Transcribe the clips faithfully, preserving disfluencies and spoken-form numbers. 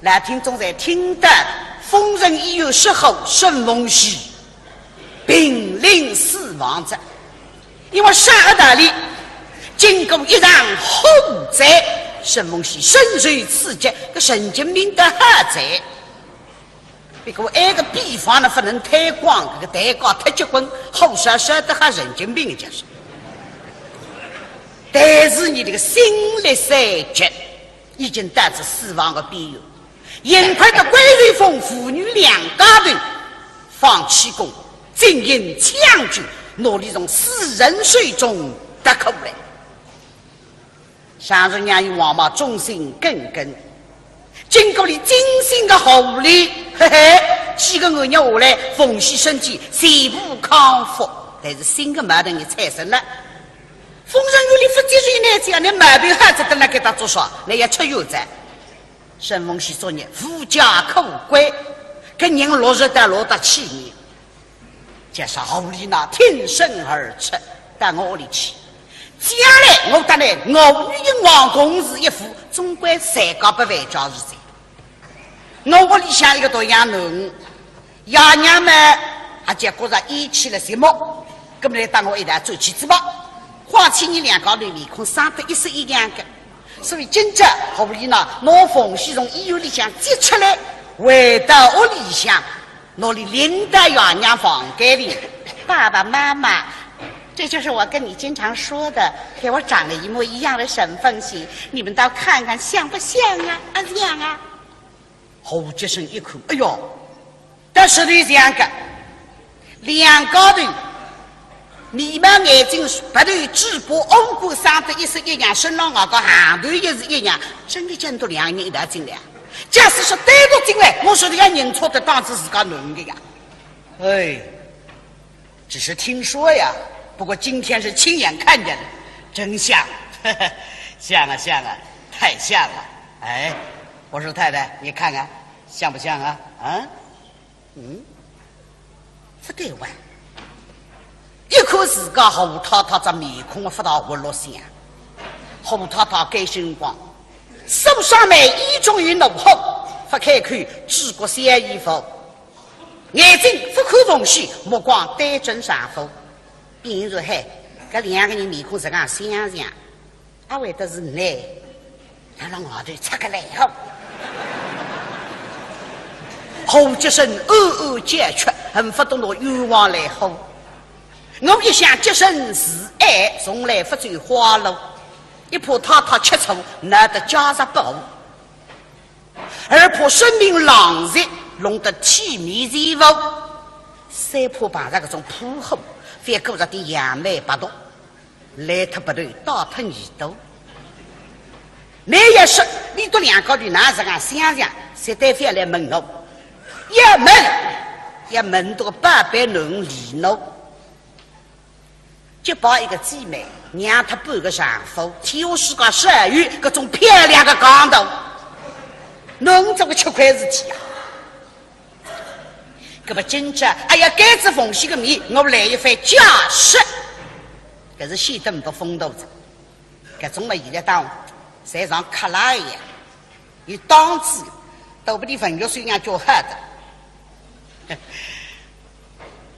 老听众侪听得，疯人医院失火，沈凤喜濒临死亡哉。因为啥个道理？经过一场火灾，沈凤喜深受刺激，个神经病得好哉。不过埃个秘方呢，不能推广，搿个代价太结棍，火烧烧得好神经病就是。但是伊这个心力衰竭，已经到仔死亡的边缘。幸亏得关瑞峰父女两家头放气功，进行抢救，拿伊从死神手中夺过来。常熟娘与王妈忠心耿耿，经过了精心的护理，嘿嘿，几个月下来，凤喜身体全部康复，但是新的矛盾也产生了。疯人院里勿接受呢，只要你毛病好仔，等辣该搭做啥？你要出院哉。沈凤喜作孽，无家可归，搿人落实到落得去呢。就是何丽娜挺身而出，到我屋里去。将来我搭你，我与你王公事一副，总归三家不万家事体。我屋里向一个独养囡，爷娘嘛，也就觉着厌气了寂寞，搿么来搭我一道转去仔吧。况且伲两家头面孔生得一式一样的，所以今朝何丽娜拿凤喜从医院里向接出来，回到屋里向，拿伊领到爷娘房间里。爸爸妈妈，这就是我跟你经常说的，给我长得一模一样的沈凤喜，你们倒看看像不像啊？啊，像啊！ 何洁身一看，哎哟，倒是实头像个，两家头，眉毛眼睛鼻头嘴巴五官生得一式一样，身浪外加行头也是一样，真的见到两个人一道进来。假使说单独进来，我说是要认错的，当仔自家囡的呀。哎， 只是听说呀，不过今天是亲眼看见的，真像，像啊像啊，太像了。哎，我说太太，你看看，像不像啊？啊？嗯，不对哇。一看自家何太太这面孔啊，不大活络相。何太太该辰光，手上眉眼中有怒火，不开口，只顾笑一副。 眼睛不看凤喜，目光对准丈夫。比如说，嘿，搿两个人面孔实梗相像，阿会得是倷辣辣外头出个来哦？何洁身暗暗叫屈，恨不得拿冤枉来呼。我一向洁身自爱，从来不走花路，一怕太太吃醋，闹得家室不和。 二怕生病浪费，弄得体面全无。三怕碰着搿种泼货，反过着点杨梅白毒，烂脱鼻头，带脱耳朵。倷要说，倷笃两家头哪实梗相像，绝对覅来问我。要问，要问笃个宝贝囡儿李娜。 结拜一个姊妹，让脱半个丈夫，天下世界少有搿种漂亮的讲头，侬做个吃亏事体啊！搿么今朝，哎呀，该只凤喜个面，我来一番解释，搿是显得呒不风度哉。搿种么现在当侪像克拉一样，有档次，都不比文学素养叫好的。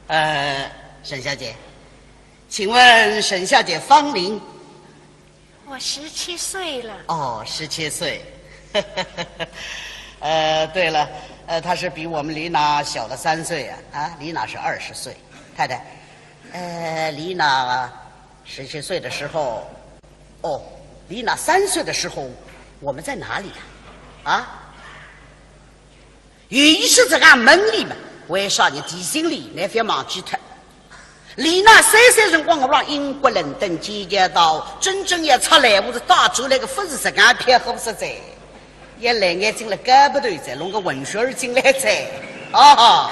呃，沈小姐， 请问沈小姐芳龄？我十七岁了。哦，十七岁。呃，对了，呃，她是比我们丽娜小了三岁啊。啊，丽娜是二十岁。太太，呃，丽娜十七岁的时候，哦，丽娜三岁的时候，我们在哪里呀？啊？ 有意思实梗问俚嘛，为啥呢？提醒俚，倷覅忘记脱。丽娜三岁辰光，我辣英国伦敦剑桥大学，真正要出来，我是带出来个，勿是实梗漂泊实在。一来眼睛了搞不对哉，弄个混血儿进来哉。啊哈！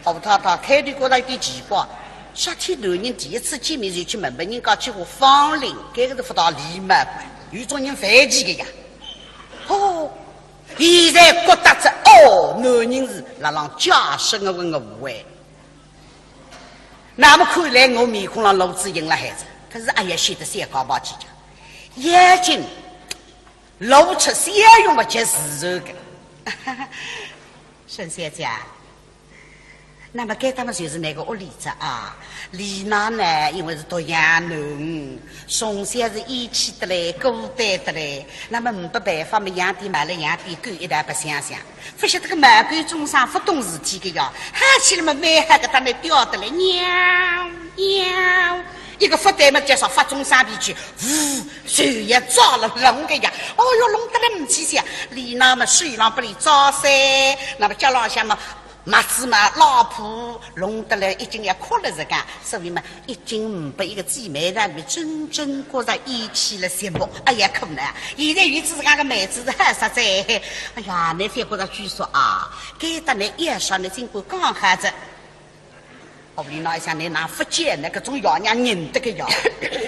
何太太开头觉着有点奇怪，啥体男人第一次见面就去问问人家几化芳龄，搿个是勿大礼貌个，有种人犯忌个呀。哦， 现在觉得哉，哦，男人是辣浪解释我个误会。那么看来我面孔浪露仔印了还是，可是哎呀，显得小家伙气讲。眼睛，露出笑容么就是个。沈小姐，那么该搭么就是倷个屋里哉啊。丽娜呢，因为是独养囡，从小是厌气得来，孤单得来，那么没办法么，养点猫了，养点狗一道白相相。勿晓得个猫狗众生勿懂事体个呀，喊起来么蛮好个，搭倷吊得来，喵，喵。 一个勿对么，就说发众生脾气，呜，手也抓了弄个呀。哦哟，弄得来唔去想，丽娜么手浪拨俚抓噻，那么脚浪向么，袜子么拉破，弄得来已经要哭了自家，所以么，已经拨一个姊妹让俚真正觉着厌气了寂寞。哎呀，可怜，现在有仔自家个妹子是好煞哉。哎呀，倷覅觉着拘束啊，该搭倷要说倷尽管讲好哉。 哦，丽娜一想，倷哪勿见呢？搿种爷娘认得个呀，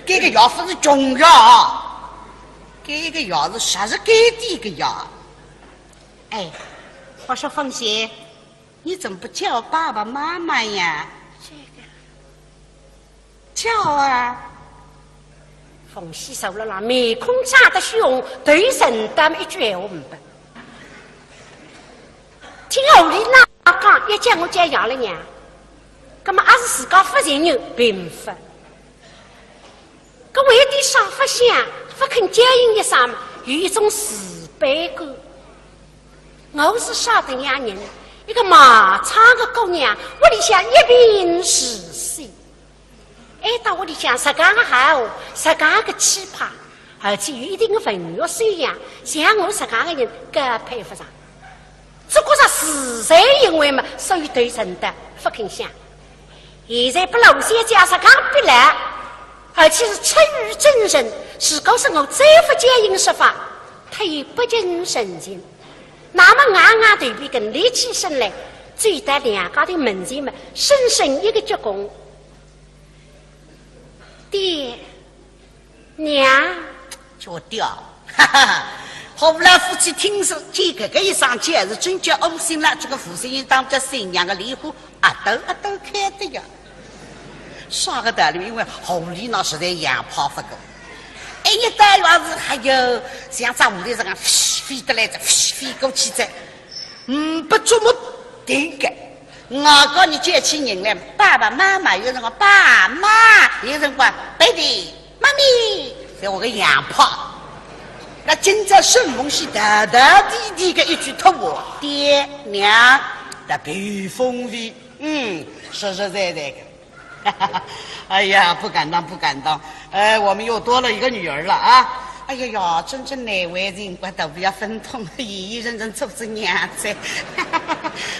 搿个爷勿是穷爷啊，搿个爷是啥是该地个呀。哎，我说凤喜，你怎么不叫爸爸妈妈呀？这个叫啊。凤喜手了啦，面孔涨得血红，头沉得么一句闲话没。 听后里哪讲，要叫我叫爷了娘，葛么阿是自家勿承认，并勿。搿为点啥勿响，勿肯叫应一声嘛，有一种自卑感。我是啥等样人，一个卖唱个姑娘，屋里向一贫如洗。 哎，到屋里向实梗个好，实梗个气派，而且有一定个文学修养，像我实梗个人更配勿上。只觉着自惭形秽嘛，所以头沉得勿肯响。现在拨老先生实梗逼来，而且是出于真人，如果是我再勿叫应说法，他也不近人情。那么硬硬头皮梗立起身来，走到两家头门前嘛，深深一个鞠躬。 爹，娘。叫爹，哈哈哈。好，老夫妻听说见搿个一声，简直真叫窝心了。这个负心人当叫新娘个莲花，啊，都啊都开的呀。啥个道理？因为后里呢实在洋派勿够。哎，一到院子，还有像只蝴蝶实梗飞得来哉，飞过去哉。 嗯，不怎么定个。我告诉你，叫起人来，爸爸妈妈，有辰光爸妈，有辰光爹地妈咪，像我个洋派。那今朝沈凤喜大大地地个一句托我爹娘，特别风味，嗯，实实在在个。 哎呀，不敢当，不敢当。哎，我们又多了一个女儿了啊！哎呀呀，真正难为情，我都不要分痛，一人人做仔娘哉。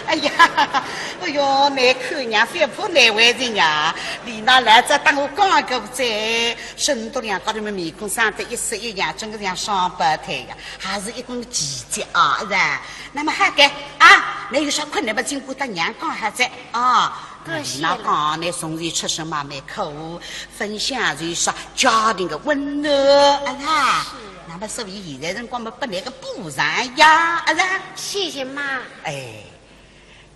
哎呀，哎哟，难看娘，覅怕难为情呀。丽娜来这搭我讲过哉，沈笃两家头么面孔生得一式一样，真个像双胞胎呀，还是一根奇迹啊，是吧？那么好个啊，倷有啥困难么，尽管搭娘讲好哉啊。 多谢了。那讲呢，从前出身嘛蛮苦，分享就是家庭个温暖，啊啦。是啊。那么所以现在辰光嘛，拨倷个补偿呀，啊啦。谢谢妈。哎，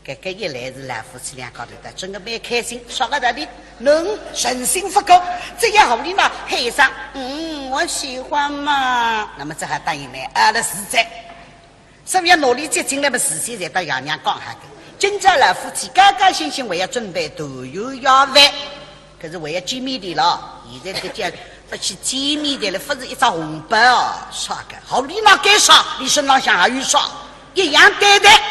搿个一来是老夫妻两家头的，真个蛮开心，说个道理，能诚心勿够，只要屋里嘛喊一声，嗯，我喜欢嘛，那么只好答应倷，啊，那是哉。 所以要拿俚接进来么，事先侪搭爷娘讲好个。今朝老夫妻高高兴兴，还要准备团圆夜饭，可是还要见面的咯。现在搿个叫勿去见面的了，勿是一只红包哦，啥个？好，俚拿该啥，俚身浪向还有啥，一样对待，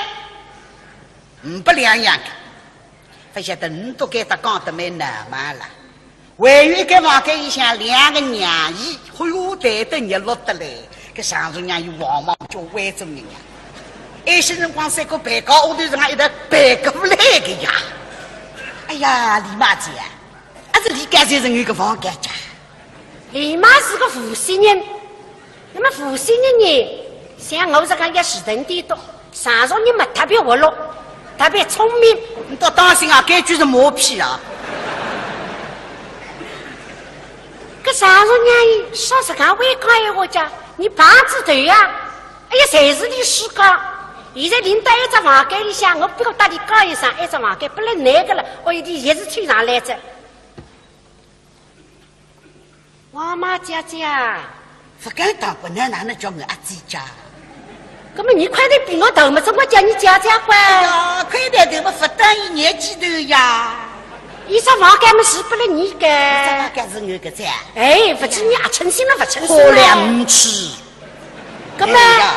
嗯，勿两样个。勿晓得倷笃该搭讲得蛮闹猛了。 还有一个房间里向两个娘姨，哎哟，谈得热络得来，搿常熟娘姨往往叫会做人呀。有些辰光三个陪嫁下头，人家一道陪过来个呀。哎呀，李妈姐，阿是李家才人有个房间家？李妈是个无锡人， 那么无锡人呢，像我这个也是人的多，常熟人嘛特别活络，特别聪明。倷笃当心啊，搿句是马屁啊。搿常熟人说实梗会讲闲话讲，倷碰仔头呀，哎呀，侪是俚自家。现在领到一只房间里向，我不过搭俚讲一声，一只房间不能那个了，哦，俚也是推上来着。 王妈姐姐，勿敢当，勿能哪能叫我阿姐家？搿么你块头比我大嘛，总归叫你姐姐乖。哎呀，块头大嘛，勿等于年纪大呀。伊只房间嘛是拨了你个。伊只房间是我个噻。哎，勿知你阿称心了勿称心好了，了？唔去。搿么，哎呀。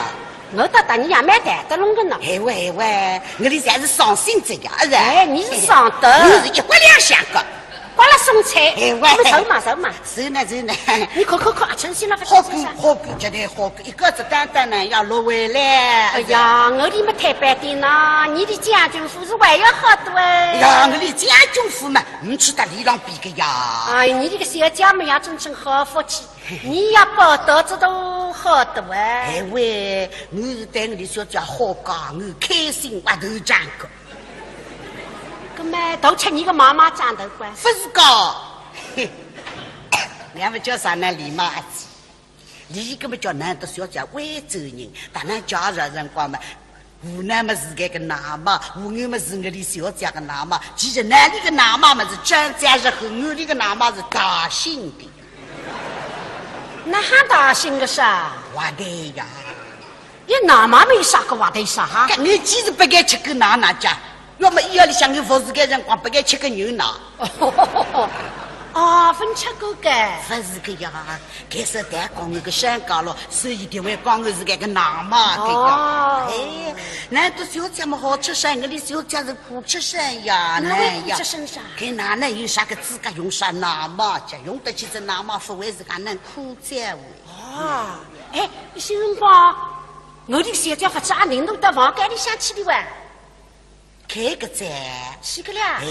我倒搭你也蛮谈得拢个呢。哎喂，哎喂，我里侪是伤心子呀，是吧？哎，你是伤得。我是一国两相个。 刮了送菜，哎喂，我们走嘛，走嘛。是呢，是呢。你看看看，阿春心了勿好过，好过，绝对好过。一个子单单呢，要落回来。哎呀，我里么太白点呐，你的将军府是还要好多哎。哎呀，我里将军府嘛，唔去搭里浪比个呀。哎，你这个小姐嘛，也真正好福气，你也报答这都好多哎。哎喂，我是对我的小姐好讲，我开心，我头涨个。 搿么都吃你个妈妈长头乖。勿是个，嘿，俺们叫啥呢？礼貌阿姐，俚搿么叫难得小姐会做人，当然介绍辰光嘛，湖南么是搿个奶妈，湖南么是我里小姐个奶妈，其实哪里个奶妈么是张家是和我里个奶妈是大姓的。哪哈大姓个啥？我的呀。 伊奶妈没啥个话头啥哈？搿你几时不该吃个奶奶家？要么医院里向有护士个辰光不该吃个牛奶。哦，分吃过个。勿是个呀，该是代讲我个身高咯，所以定会讲我是搿个奶妈个呀。哦。哎，难得小姐么好吃身，我的小姐是苦吃身呀，那位苦吃身啥？搿哪能有啥个资格用上奶妈家？用得起这奶妈，勿会是搿能苦哉哦。 哦，哎，有些辰光，我的小姐勿知阿领导到房间里向去的哇。搿个哉。是个啦。哎，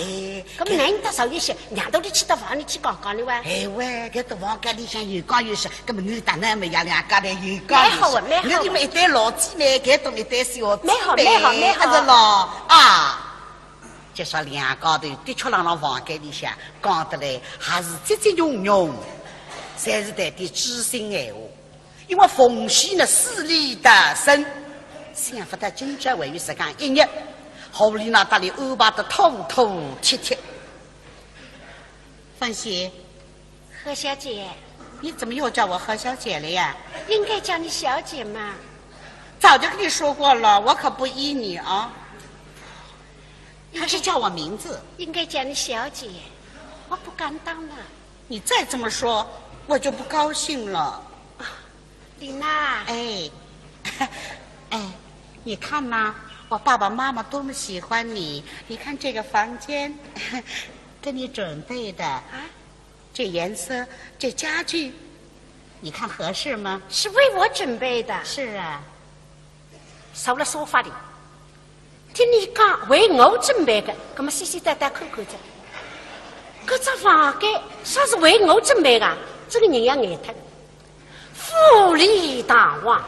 搿么难得少一些，让到你去到房里去讲讲的哇。哎喂，搿到房间里向有讲有说，搿么我搭㑚么也两家头有讲有说。蛮好啊，蛮好啊。我们一对老姊妹，搿种一对小姊妹，蛮好，蛮好，蛮好。还是咯，啊。 就说两家头的确辣辣房间里向讲得来，还是节节融融，侪是谈点知心闲话。因为凤喜呢，死里逃生，想勿到今朝还有实梗一日，何丽娜搭俚安排得妥妥帖帖。凤喜， 何小姐。你怎么又叫我何小姐了呀？应该叫你小姐嘛。早就跟你说过了，我可不依你啊。还是叫我名字。应该叫你小姐，我不敢当了。你再这么说，我就不高兴了。啊，丽娜。哎，哎，你看呐，我爸爸妈妈多么喜欢你。你看这个房间，给你准备的。啊？ 这颜色，这家具，你看合适吗？是为我准备的。是啊。坐辣沙发里，听你讲为我准备的，搿么细细淡淡看看哉。搿只房间啥是为我准备的？这个人要呆脱。富丽堂皇，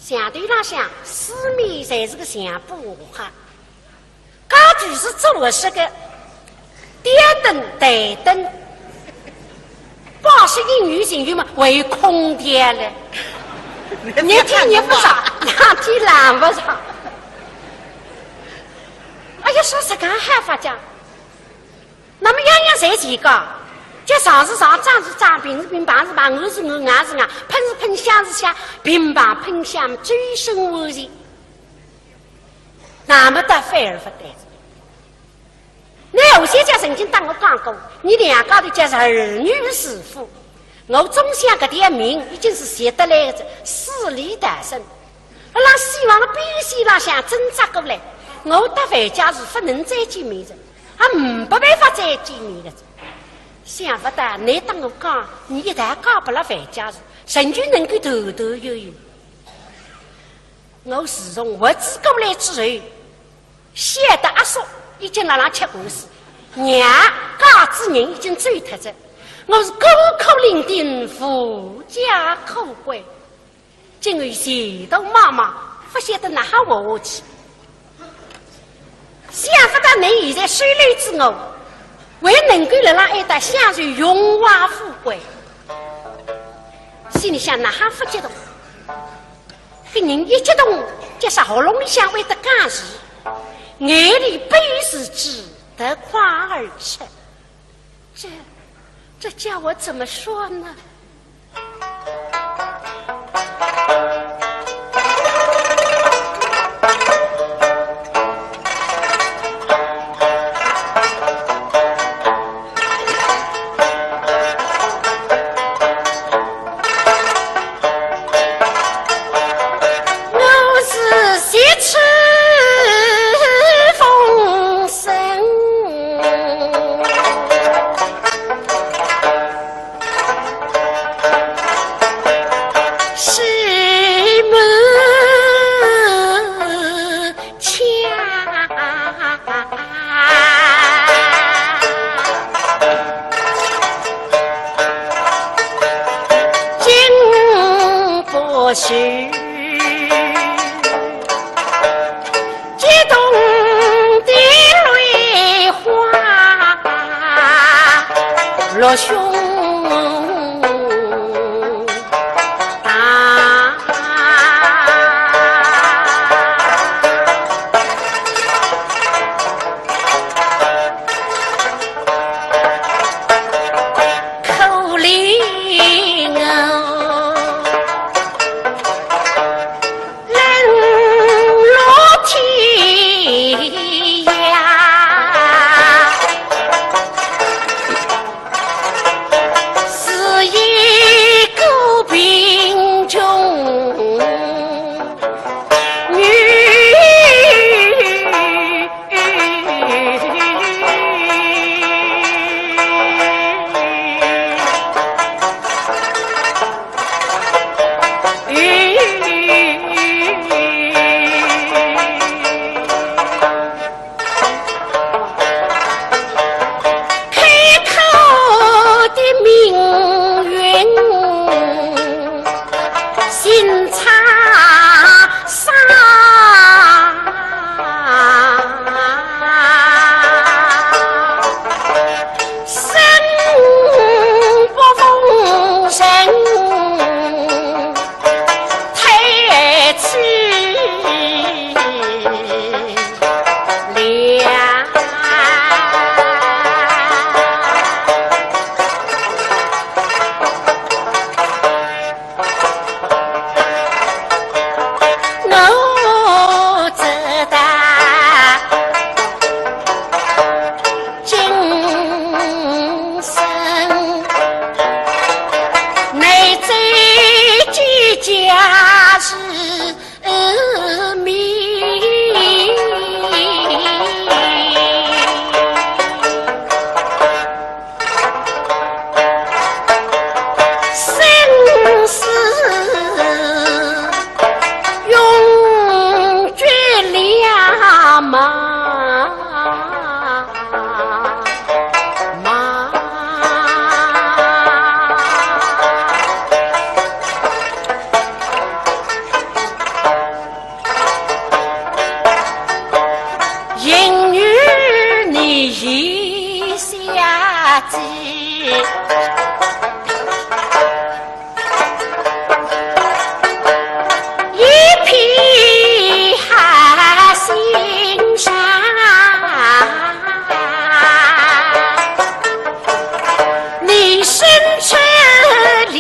墙头浪向四面侪是个墙布画。 家具是做合适的，吊灯、台灯，摆设应有尽有嘛，还有空调嘞。热天热勿着，冷天冷勿着。哎呀，说实梗还发讲，那么样样侪齐个，叫床是床，张是张，平是平，板是板，案是案，硬是硬，喷是喷，香是香，乒乓喷香，周身完全。 那么倒反而勿对。那何小姐曾经搭我讲过，你两家头叫儿女是福。我总想搿条命已经是拾得来的，死里逃生。辣辣死亡的边线浪向挣扎过来，我搭樊家是勿能再见面的，也没办法再见面的。想勿到你搭我讲，你一旦嫁拨了樊家是，仍旧能够团团圆圆。 我自从活仔过来之后，晓得阿叔已经辣辣吃官司，娘家之人已经走脱哉，我是孤苦伶仃，无家可归。今后前途茫茫，勿晓得哪哈活下去。 想勿到你现在收留仔我，还能够辣辣埃搭享受荣华富贵，心里向哪哈勿激动？搿人一激动，就说喉咙里向会得哽住，眼泪不由自主夺眶而出。 这，这叫我怎么说呢？激动的泪花落胸。 可怜我冷落天涯，是一个贫穷 女。开口的命运，心肠伤。生不逢时。 太凄凉。我知道 今生你这几家是命，生死永绝两茫。 应与你一下子。 一片好心肠，你伸出了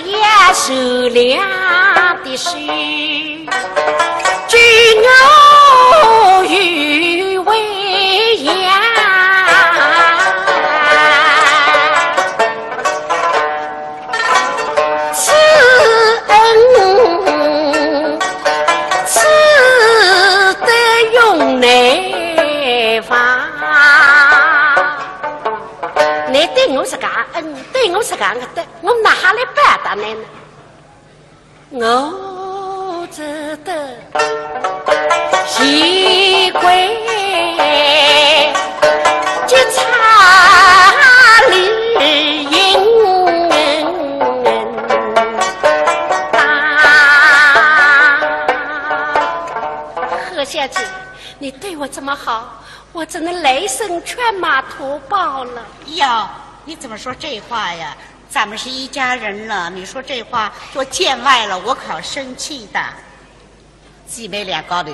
善良的手，救我于危险。 此恩，此德永难忘。你对我是个恩，对我是个恩德，我哪哈来报答你呢？我只得 一跪即茶里应答。何小姐，你对我这么好，我只能来生犬马图报了。哟，你怎么说这话呀？ 咱们是一家人了，你说这话就见外了，我可生气的。姊妹两家头，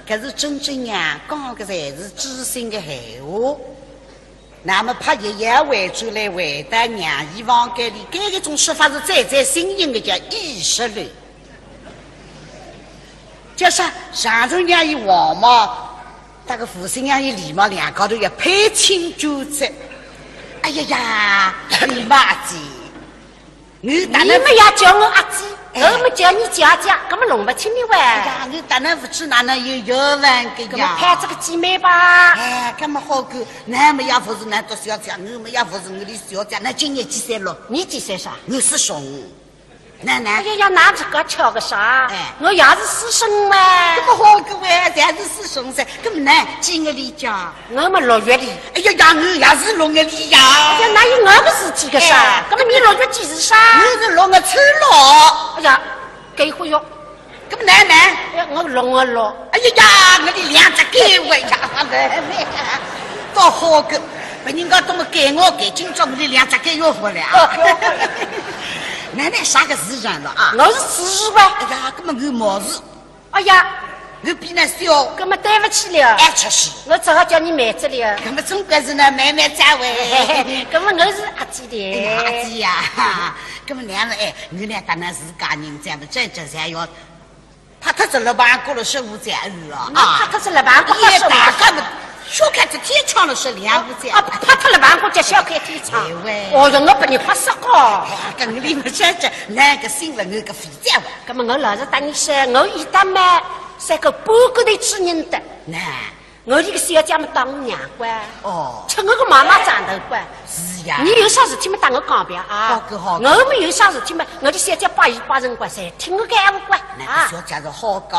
搿是真正娘讲个侪是知心个闲话。那么怕爷爷回转来回到娘姨房间里，搿一种说法是最最新颖的，叫意识流。叫啥？上头娘姨王妈 搭个父亲娘姨李妈两家头要攀亲眷哉。哎呀呀，李妈阿姐，我搭侬，你们要叫我阿姐，哎。我们叫你姐姐，搿么弄勿清的喂。哎呀，我搭侬勿知哪能有缘分个呀。搿么攀这个姐妹吧。哎，搿么好个，侬么也勿是侬笃小姐，我么也勿是我俚小姐，侬今年几岁了？你几岁啥？我四十五。 奶奶。哎呀呀，哪能介巧个啥？哎。我也是师生嘛。搿么好个喂，侪是师生噻。搿么呢，几月里家？我么六月里。哎呀呀，我也是六月里呀。哎呀，哪有我个事体个啥？哎。搿么你六月几时啥？我是六月初六。哎呀，搿回哟，搿么奶奶？哎，我弄啊弄。哎呀呀，我的两只狗哎呀，妹妹，多好个，拨人家这么给我给，今朝我的两只狗又回来啊。哦，哟。奶奶啥个时辰了啊？我是子时吧。哎呀，搿么我毛子，哎呀，我比侬小。搿么对勿起了。哎，确实。我只好叫你妹子了。搿么总归是呢，妹妹再会。搿么我是阿姐的。哎呀，阿姐呀，搿么娘们哎，我呢，当然自家人，咱们这这才要 拍脱仔了吧，过了十五载日啊。那拍脱仔了吧，过了十五载。也大概么，小开仔天窗了是两五载。啊，拍脱了吧，过叫小开天窗。哎喂。哦哟，我拨你吓煞个。哎，搿里么这这，那个信了我个肥皂啊。搿么我老实搭你说，我一搭嘛，是个半个头之人的。那我这个小姐么当我娘管，哦。吃我个妈妈长头管。 是呀。你有啥事体么搭我讲吧啊。好个好个。我么有啥事体么，我的小姐百依百顺个，侪听我个闲话个。那个小姐是好个，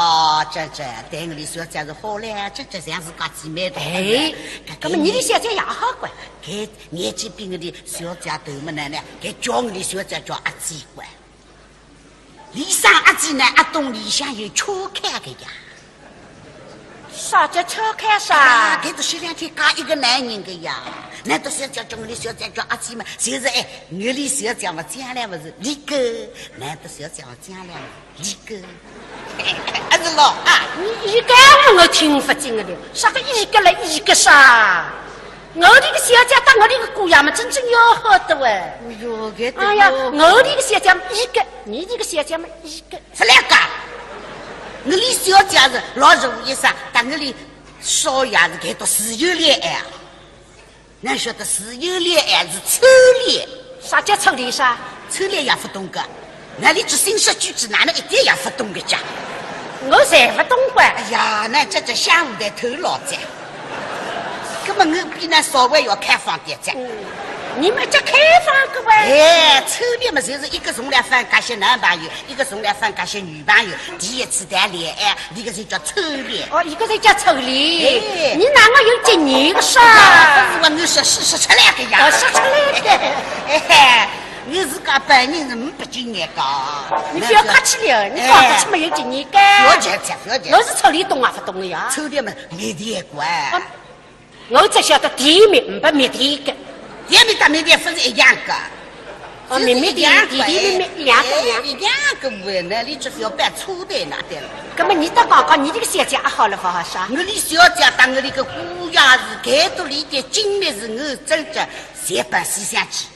这这，对我的小姐是好嘞，这这像是家姊妹的。哎，搿搿么你的小姐也好个。搿年纪比我的小姐大么呢，搿叫我的小姐叫阿姐个。 里向阿姐呢，阿东里向有车开个呀。啥叫车开啥？啊，搿个是两天嫁一个男人个呀。难道小姐叫我的小姐叫阿姐嘛？就是哎，我的小姐嘛，将来勿是里个，难道小姐嘛，将来勿是里个。还是咯啊。你一个我听勿进个了，啥个一个了一个啥？我这个小姐搭我这个姑爷嘛，真正要好的喂。哎哟，搿个哎呀，我这个小姐嘛一个，你这个小姐嘛一个。 勿来讲，我俚小姐是老实话一声，搭我俚少爷是搿种自由恋爱啊。哪晓得自由恋爱是初恋？啥叫初恋啥？初恋也勿懂个，哪里只新式句子，哪能一点也勿懂个讲？我侪勿懂个。哎呀，那这这想勿得头脑子。 搿么我比㑚稍微要开放点噻。嗯，你们这开放个喂。哎，初恋嘛，就是一个从来勿认识个男朋友，一个从来勿认识个女朋友，第一次谈恋爱，搿个就叫初恋。哦，搿个就叫初恋。哎。你拿我有经验个啥？哎呀，勿是我，我是说出来个呀。哦，说出来个。哎，我自家本人是没经验个。你不要客气了，你讲勿出没有经验个。哎，勿要客气，勿要客气。我是初恋懂啊，勿懂个呀。初恋嘛， 蜜甜个。啊，我只晓得甜蜜，没蜜甜个。甜蜜搭蜜甜勿是一样个？哦，蜜蜜甜，甜甜蜜蜜，一样个，一样。哎，一样个喂，那你只是要摆错的那点了。搿么你倒讲讲，你这个小姐阿好了勿好啥？我的小姐搭我那个姑爷是，搿个里点经历是我真正侪勿思想起。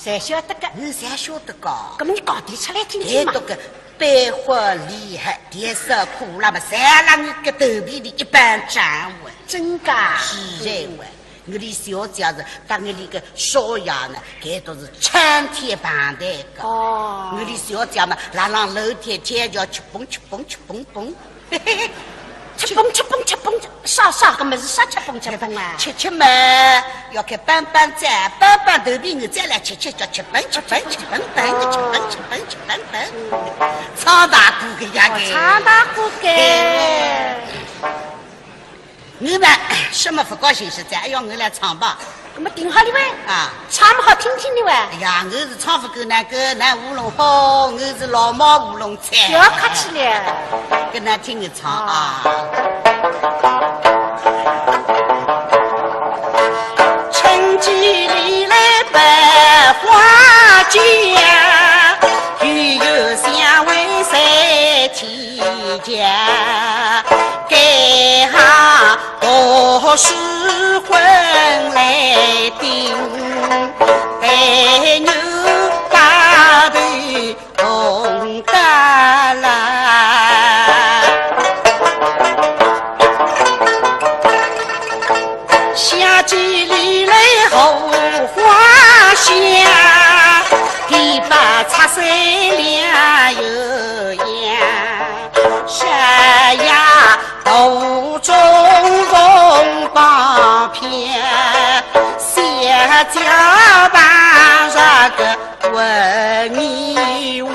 侪晓得个。侬侪晓得个。搿么你讲点出来听听嘛。哎，搿个百花厉害，甜酸苦辣么，侪辣我个肚皮里一半长喂。真个啊？是哎喂，我的小姐是搭我那个少爷呢，搿都是参天傍台个。哦。我的小姐嘛，辣辣楼梯天桥吃蹦吃蹦吃蹦蹦。 吃蹦吃蹦吃蹦，啥啥个么事？啥吃蹦吃蹦啊？吃吃嘛，要看板板子，板板头皮，我再来吃吃，叫吃蹦吃蹦吃蹦蹦，吃蹦吃蹦吃蹦蹦。唱大鼓个呀，哦，唱大鼓个。哎，我嘛，什么勿高兴实在，哎哟，我来唱吧。 搿么挺好的喂。啊。唱么好听听的喂。哎呀，我是唱勿够㑚个，㑚喉咙好，我是老毛喉咙脆。不要客气了。跟㑚听我唱啊。啊。春季里来百花间，又有香味在天 家，该行读书混来顶，带牛把头红得啦。 夏季里来荷花香，第八插水两有样。山野途中风光片，小脚碰着个 问你话。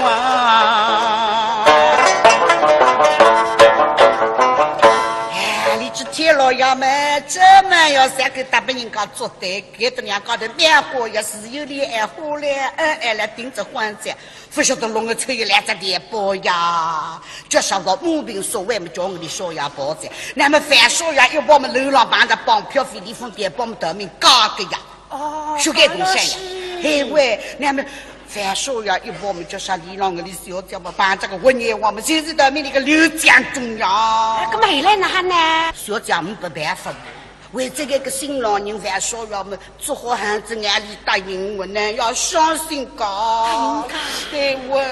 哎，你这天老少爷么，这么要三个大别人家做对，搿个两家头蛮好呀，是有恋爱好嘞，恩爱来顶着欢哉，勿晓得弄个出一来只电报呀，叫啥个马平所谓么叫我的少爷跑哉，那么樊少爷一跑么楼浪碰着绑票费，李凤电报么得名假个呀。 哦，学该东西呀。嘿喂，那么樊少爷一跑么叫啥李郎个李小姐么，办这个婚宴我们就是得名那个刘江中呀。哎，搿么后来哪哈呢？小姐没办法，为这个个新郎人樊少爷么，只好含着眼泪答应我呢，要相信个。答应个？嘿喂，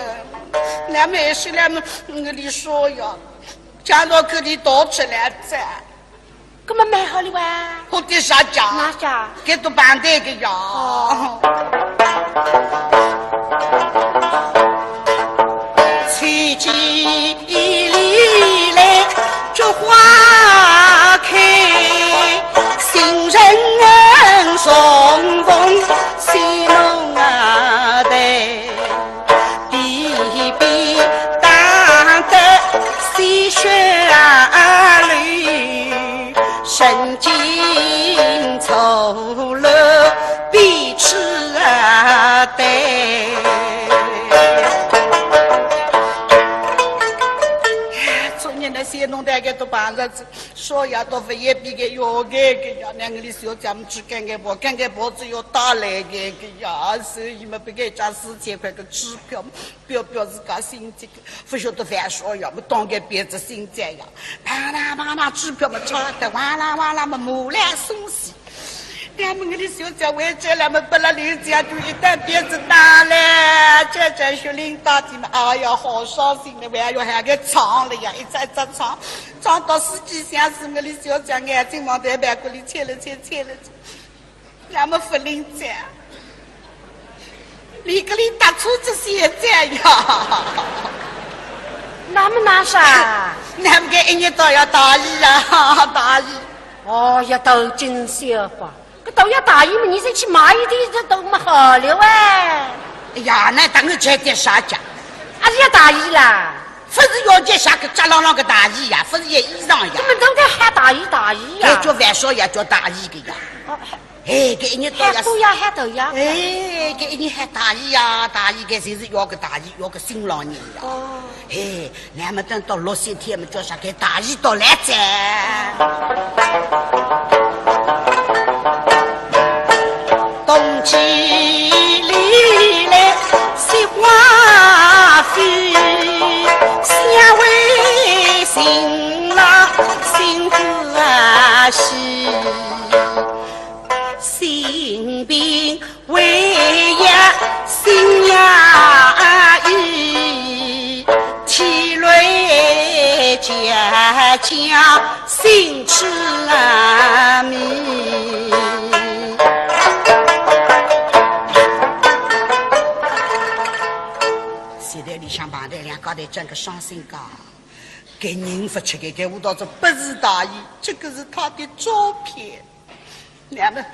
那么是那么，那个李少爷，讲到搿里倒出来哉。 搿么蛮好哩哇。好点啥讲？哪讲？搿都办对个呀。哦。秋季里来菊花开，新人重逢喜怒啊对。 地比打得鲜血啊流，人间错落彼此啊对。昨日那些弄得个都办了，少爷都不也比个要个个呀，两个里小姐们去干个活，干个活只有打来个个呀，所以嘛，不给张四千块个支票。 表表自家心急个，勿晓得樊少爷么当个别子心急呀，啪啦啪啦支票么抄得哇啦哇啦么满来送死。俺们个李小姐回转来么，拨了刘家就一担别子拿来，这这血淋大地么，哎呀，好伤心的，还要喊个唱了呀，一只一只唱，唱到四季相思，我李小姐眼睛望台板骨里切了切，切了切。 那么勿灵哉，你个里搭错仔现在呀。那么哪啥？那么个一日到夜大姨啊，大姨。哦，要头颈小吧，搿都要大姨嘛，你再去买一点，这都没好了喂。哎呀，那当然吃点啥讲？啊，是要大姨啦。 勿是要件啥个扎浪浪个大衣呀，勿是要衣裳呀。你们都在喊大衣大衣呀？搿叫万岁呀，叫大衣个呀。哦，哎，搿一日到夜喊姑爷喊大爷。哎，搿一日喊大衣呀，大衣，搿就是要个大衣，要个新郎人呀。哦。哎，那么等到六七天么叫啥个大衣到来哉。冬季里来雪花飞， 想为新郎新欢喜，新鬓为呀新娘衣，提来家家新痴啊迷。 现在里向碰着两家头真个伤心个，搿人勿吃个，搿舞蹈这不是大姨，这个是他的照片。那么，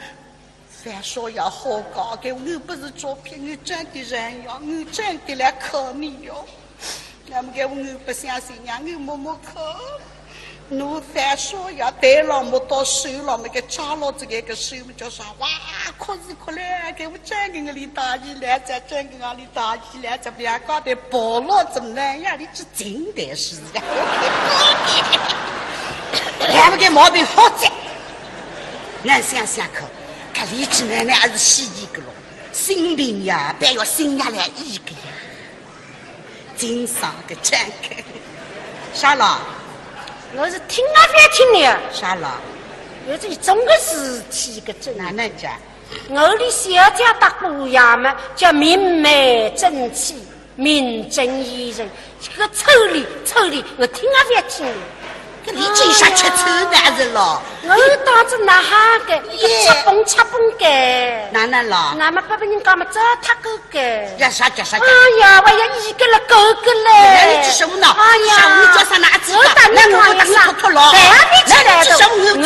万岁呀，好讲，搿又不是照片，我真的人呀，我真的来看你哟。那么搿我不相信呀，我摸摸看。 拿万岁呀，台浪摸到手浪么，搿扎牢仔搿个手么叫啥？哇，哭是哭嘞，搿我真个我里大姨来哉，真个我里大姨来哉，两家头抱牢仔么，呀，里去静台是呀。两个个毛病好哉。俺想想看，搿里去奶奶还是西医个咯，心病呀，别要心药来医个呀。 真伤个，真个。啥啦？我是听啊勿听的。啥啦？有这种个事体个真。哪能讲？我的小姐搭姑爷嘛，叫明媒正娶，名正言顺，这个丑里丑里，我听啊勿听的。 搿你经常吃醋呢还是咯？我当着哪哈个，一个吃崩吃崩个。哪能咯？那么拨别人家么糟蹋个个。呀，啥叫啥叫？哎呀，我要一个了，够个嘞。那你吃什么呢？哎呀，上午叫啥拿去吧？我打你那我打你讲一声，哭哭咯。来啊，你起来的。来，你吃什么？我我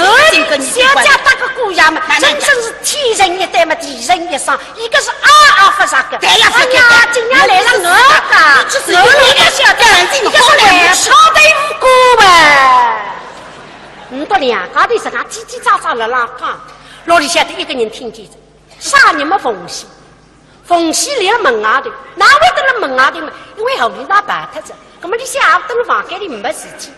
小姐搭个姑爷嘛，哪能讲？真正是天人一对嘛，地人一双。 一个是啊啊发啥个？对呀，哎呀，今朝来了我个，我个小姐，一个是外头无辜喂。你都两家头实梗叽叽喳喳辣辣讲，屋里向头一个人听见哉，啥人么？凤喜。凤喜立辣门外头，哪会得辣门外头嘛？因为后里向排脱哉，葛么俚想也勿等辣房间里没事体。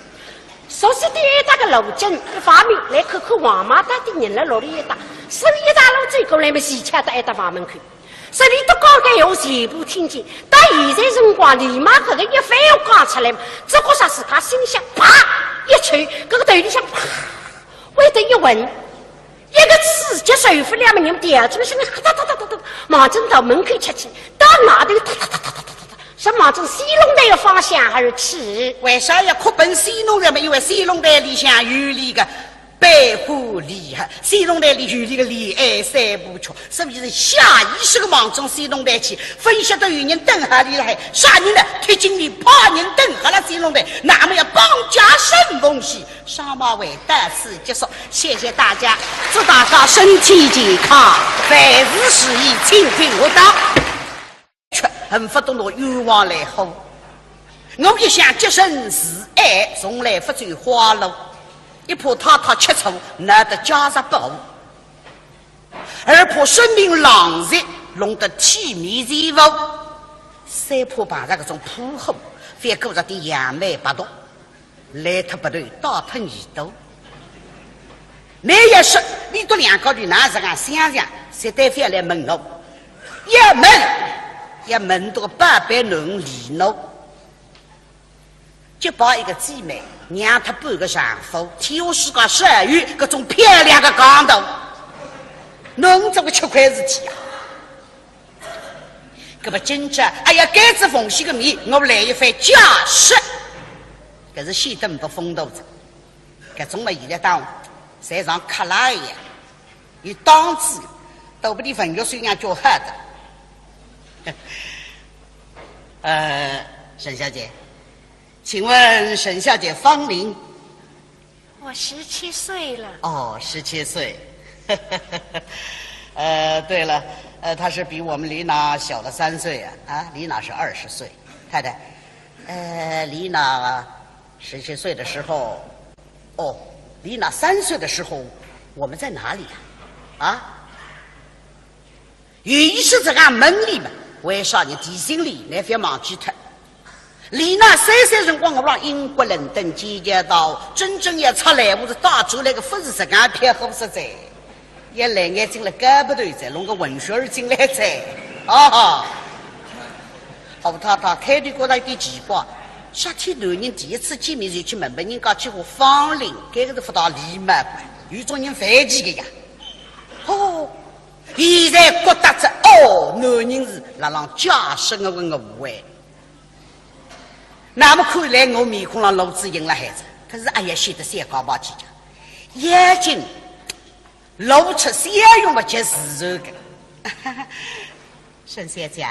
熟悉点埃搭个路径，一方面来看看王妈到底人辣屋里一搭，所以一大路走过来么，齐巧到埃搭房门口。 所以俚笃讲个闲话全部听见，到现在辰光，李妈搿个一番闲话讲出来嘛，只觉着自家心里向啪一抽，搿个头里向啪会得一昏，一个刺激受勿了嘛，人调转身，哒哒哒哒哒，望准到门口出去，到外头哒哒哒哒哒哒哒，是望准西弄台个方向而去。为啥要哭奔西弄台嘛？因为西弄台里向有俚个 百花联合，西弄台里有俚个恋爱三部曲，所以是下意识个望准西弄台去，勿晓得有人等好俚辣海，啥人呢？铁金莲派人等好了西弄台，那么要绑架沈凤喜，上马会到此结束。谢谢大家，祝大家身体健康，万事如意，请听我道。 却恨勿得拿冤枉来呼。我一向洁身自爱，从来勿走花路，一怕太太吃醋，闹得家室不和，二怕声名狼藉，弄得体面全无，三怕碰着搿种泼货，反过着点杨梅白毒。 来脱鼻头，带脱耳朵。倷要说，俚笃两家头哪实梗相像，绝对覅来问我。要问，要问笃个宝贝囡儿李娜。结拜一个姊妹，让脱半个丈夫，天下世界少有搿种漂亮个讲头，侬搿个吃亏事体啊！ 搿么今朝，哎呀，当仔凤喜个面，我来一番解释，搿是显得勿风度哉。搿种么现在当侪像克拉一样，有档次，都勿比文学素养叫好的。呃，沈小姐，请问沈小姐芳龄？ 我十七岁了。哦，十七岁。呃，对了，呃，她是比我们李娜小了三岁啊。啊，李娜是二十岁。太太，呃，李娜十七岁的时候，哦，李娜三岁的时候，我们在哪里呀？啊？ 有意思实梗问俚嘛，为啥呢？提醒俚，倷覅忘记脱。李娜三岁辰光，我辣英国伦敦剑桥大学，真正要出来，我是带出来个，勿是实梗漂泊实哉，也来眼睛了搞勿头哉，弄个混血儿进来哉。啊，好太太开头觉着有点奇怪，啥体男人第一次见面就去问问人家几化芳龄，搿个是勿大礼貌个，有种人犯忌个呀。哦， 现在觉得着，哦，男人是辣浪解释我个误会。那么看来我面孔浪露出笑容来哉，可是哎呀，显得小家伙气讲，眼睛露出笑容么就是个。沈小姐，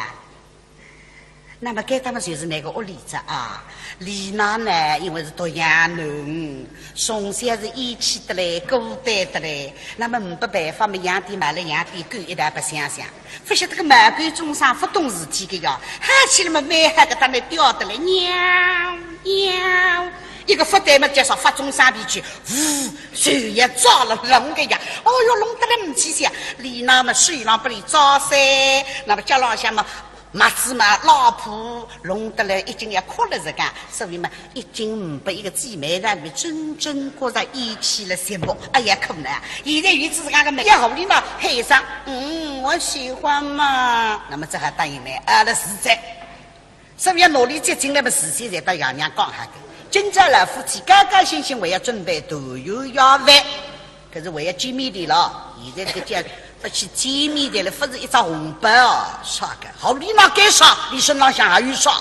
那么该搭么就是倷个屋里哉啊。李娜呢，因为是独养囡，从小是厌气得来，孤单得来，那么没办法么，养点猫了养点狗一道白相相。勿晓得个猫狗众生勿懂事体个呀，喊起来么蛮好个，搭倷吊得来，喵，喵，一个勿对么，叫啥发种生脾气，呜，手也抓了弄个呀，哦哟，弄得来唔去想。李娜么手浪拨俚抓塞，那么脚浪向么 麻子嘛，老婆弄得来已经要哭了实梗，所以嘛，已经没一个姊妹让俚真正觉着厌气了寂寞。哎呀，可能啊，现在有仔实梗个么，要合理嘛，喊声，嗯，我喜欢嘛，那么只好答应了，啊，了是哉。所以要拿俚接进来么，事先侪搭爷娘讲好个。今朝老夫妻高高兴兴，还要准备团圆夜饭。 可是为了见面的咯，现在搿叫勿去见面的了，勿是一只红包哦，啥个？好，李娜该啥，俚身浪向还有啥，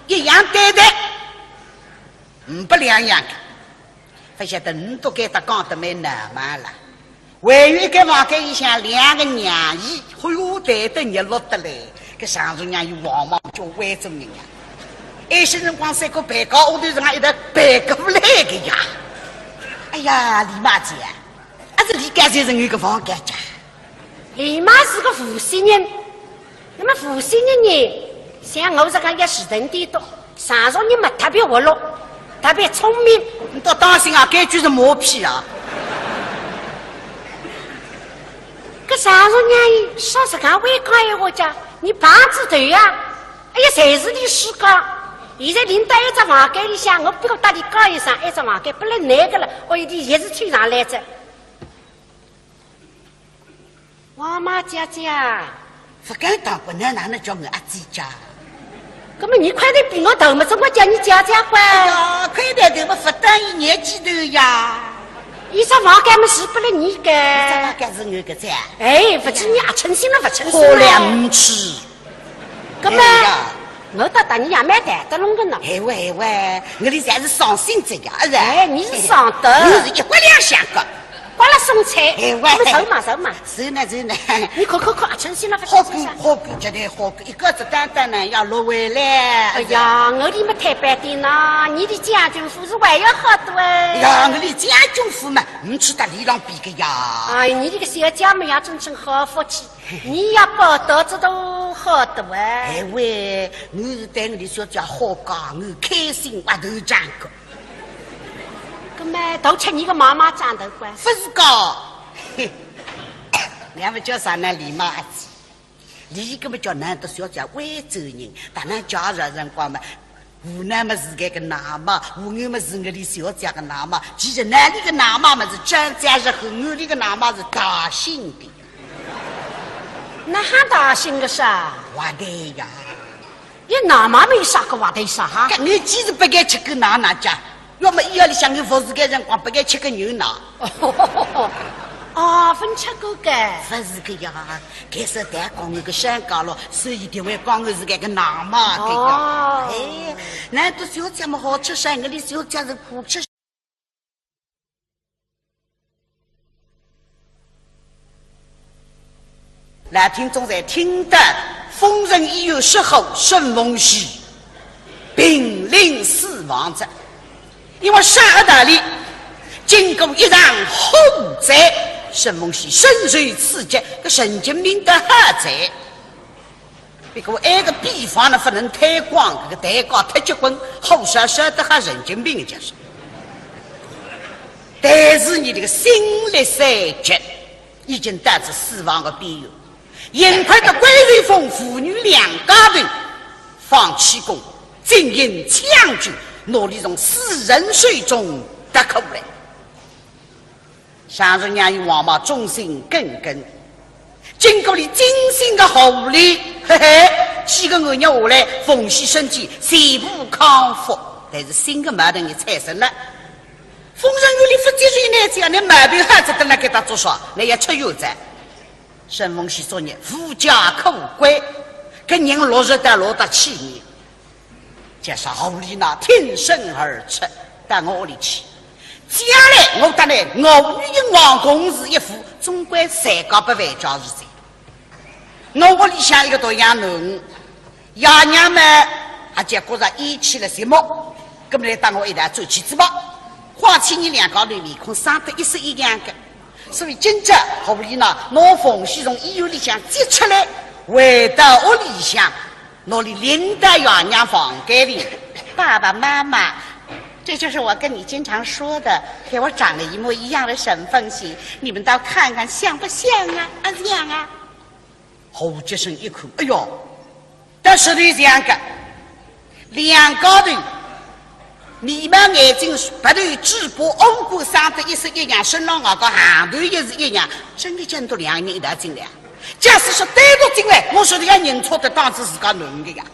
一样对待，嗯，勿两样个。勿晓得倷笃该搭讲得蛮浪漫了。还有一个房间里向两个娘姨，哎哟，谈得热络得来，搿常熟娘姨往往叫会做人呀。有些辰光三个陪嫁，后头人家一道陪过来个呀。哎呀，李妈姐， 还是李家才是有个房间家。李妈是个无锡人，那么无锡人呢，像我实梗要迟钝点笃，常熟人嘛特别活络，特别聪明。倷倒当心啊，搿句是马屁啊！搿常熟娘伊说实梗会讲闲话讲，倷碰仔头呀，哎呀，侪是倷自家。现在领到一只房间里向，我不过搭倷讲一声，一只房间拨倷难个了，哦，伊也是推上来着。王妈姐姐，勿敢当，勿能哪能叫我阿姐姐？搿么倷块头比我大嘛，怎么叫倷姐姐乖？哎呀，块头大嘛，勿等于年纪大呀。伊只房间嘛是拨倷个。伊只房间是我个噻。哎，勿知倷阿称心了勿称心好了，了？唔去。搿么，哎呀，我倒搭倷也蛮谈得拢个呢。哎喂哎喂，我里侪是伤心这样，是吧？哎，倷是伤得。哎，我是一国两相个。刮了送菜，哎喂，搿么走嘛走嘛。是呢是呢。倷看看看，阿称心了勿好过称心了？好过，绝对好过，一个子单单呢要落回来。哎呀，我里么太白点呐，倷的将军府是还要好多哎。哎呀，我里将军府嘛，唔去搭里浪比个呀。哎，倷这个小姐嘛也真正好福气，倷也报答仔都好多哎。哎喂，我是对我的小姐好讲，我开心挖头张个。搿么都吃倷个妈妈长头乖。勿是讲，嘿，人家勿叫啥呢，李妈阿姐。 俚搿么叫难得小姐会做人，搭倷介绍辰光嘛，湖南么是搿个奶妈，湖南么是我里小姐个奶妈，其实哪里个奶妈么是张家是和我里个奶妈是大姓的。哪哈大姓个啥？坏蛋呀！倷奶妈没啥个坏蛋啥哈？搿我几时不该吃个奶奶家？ 要么医院里向我服侍个辰光，不该吃个牛奶。哦，勿吃过个。勿是个呀，该是代讲我个身家咯，所以定会讲我是搿个奶妈个呀。哦。哎，难得小姐么好吃噻，我里小姐是苦吃。 老听众侪听得，疯人医院失火，沈凤喜濒临死亡哉。因为啥个道理？经过一场火灾，沈凤喜深受刺激，个神经病得好哉。 不过埃个秘方呢，勿能推广，搿个代价太结棍，火烧烧得好神经病就是。但是倷这个心力衰竭，已经到仔死亡的边缘，幸亏得关瑞峰父女两家头放气功，进行抢救，拿俚从死人手中夺过来。 常熟娘与王妈忠心耿耿，经过俚精心的护理，嘿嘿，几个月下来，凤喜身体全部康复，但是新的矛盾也产生了。疯人院里勿接受倷，只要倷毛病好仔，等辣该搭做啥？倷要出院哉。沈凤喜作孽，无家可归，搿人落实到落搭去呢。 就是狐狸呢挺身而出，到我屋里去。将来我搭倷，我与你王公事一副，总归谁家不为家事体。我屋里向一个独养囡，爷娘么，也就觉着厌气了寂寞，搿么来搭我一道转去仔吧。况且伲两家头面孔生得一式一样个，所以今朝狐狸呢，拿凤喜从医院里向接出来，回到屋里向， 拿俚领到爷娘房间里。爸爸妈妈，这就是我跟你经常说的，和我长得一模一样的沈凤喜，你们倒看看像不像啊？啊，像啊！何洁身一看，哎哟，倒是头像个，两家头 眉毛眼睛鼻头嘴巴五官生得一式一样，身浪外加行头也是一样，真个真个两个人一道进来。假使说单独进来，我说俚要认错得当仔自家囡个呀。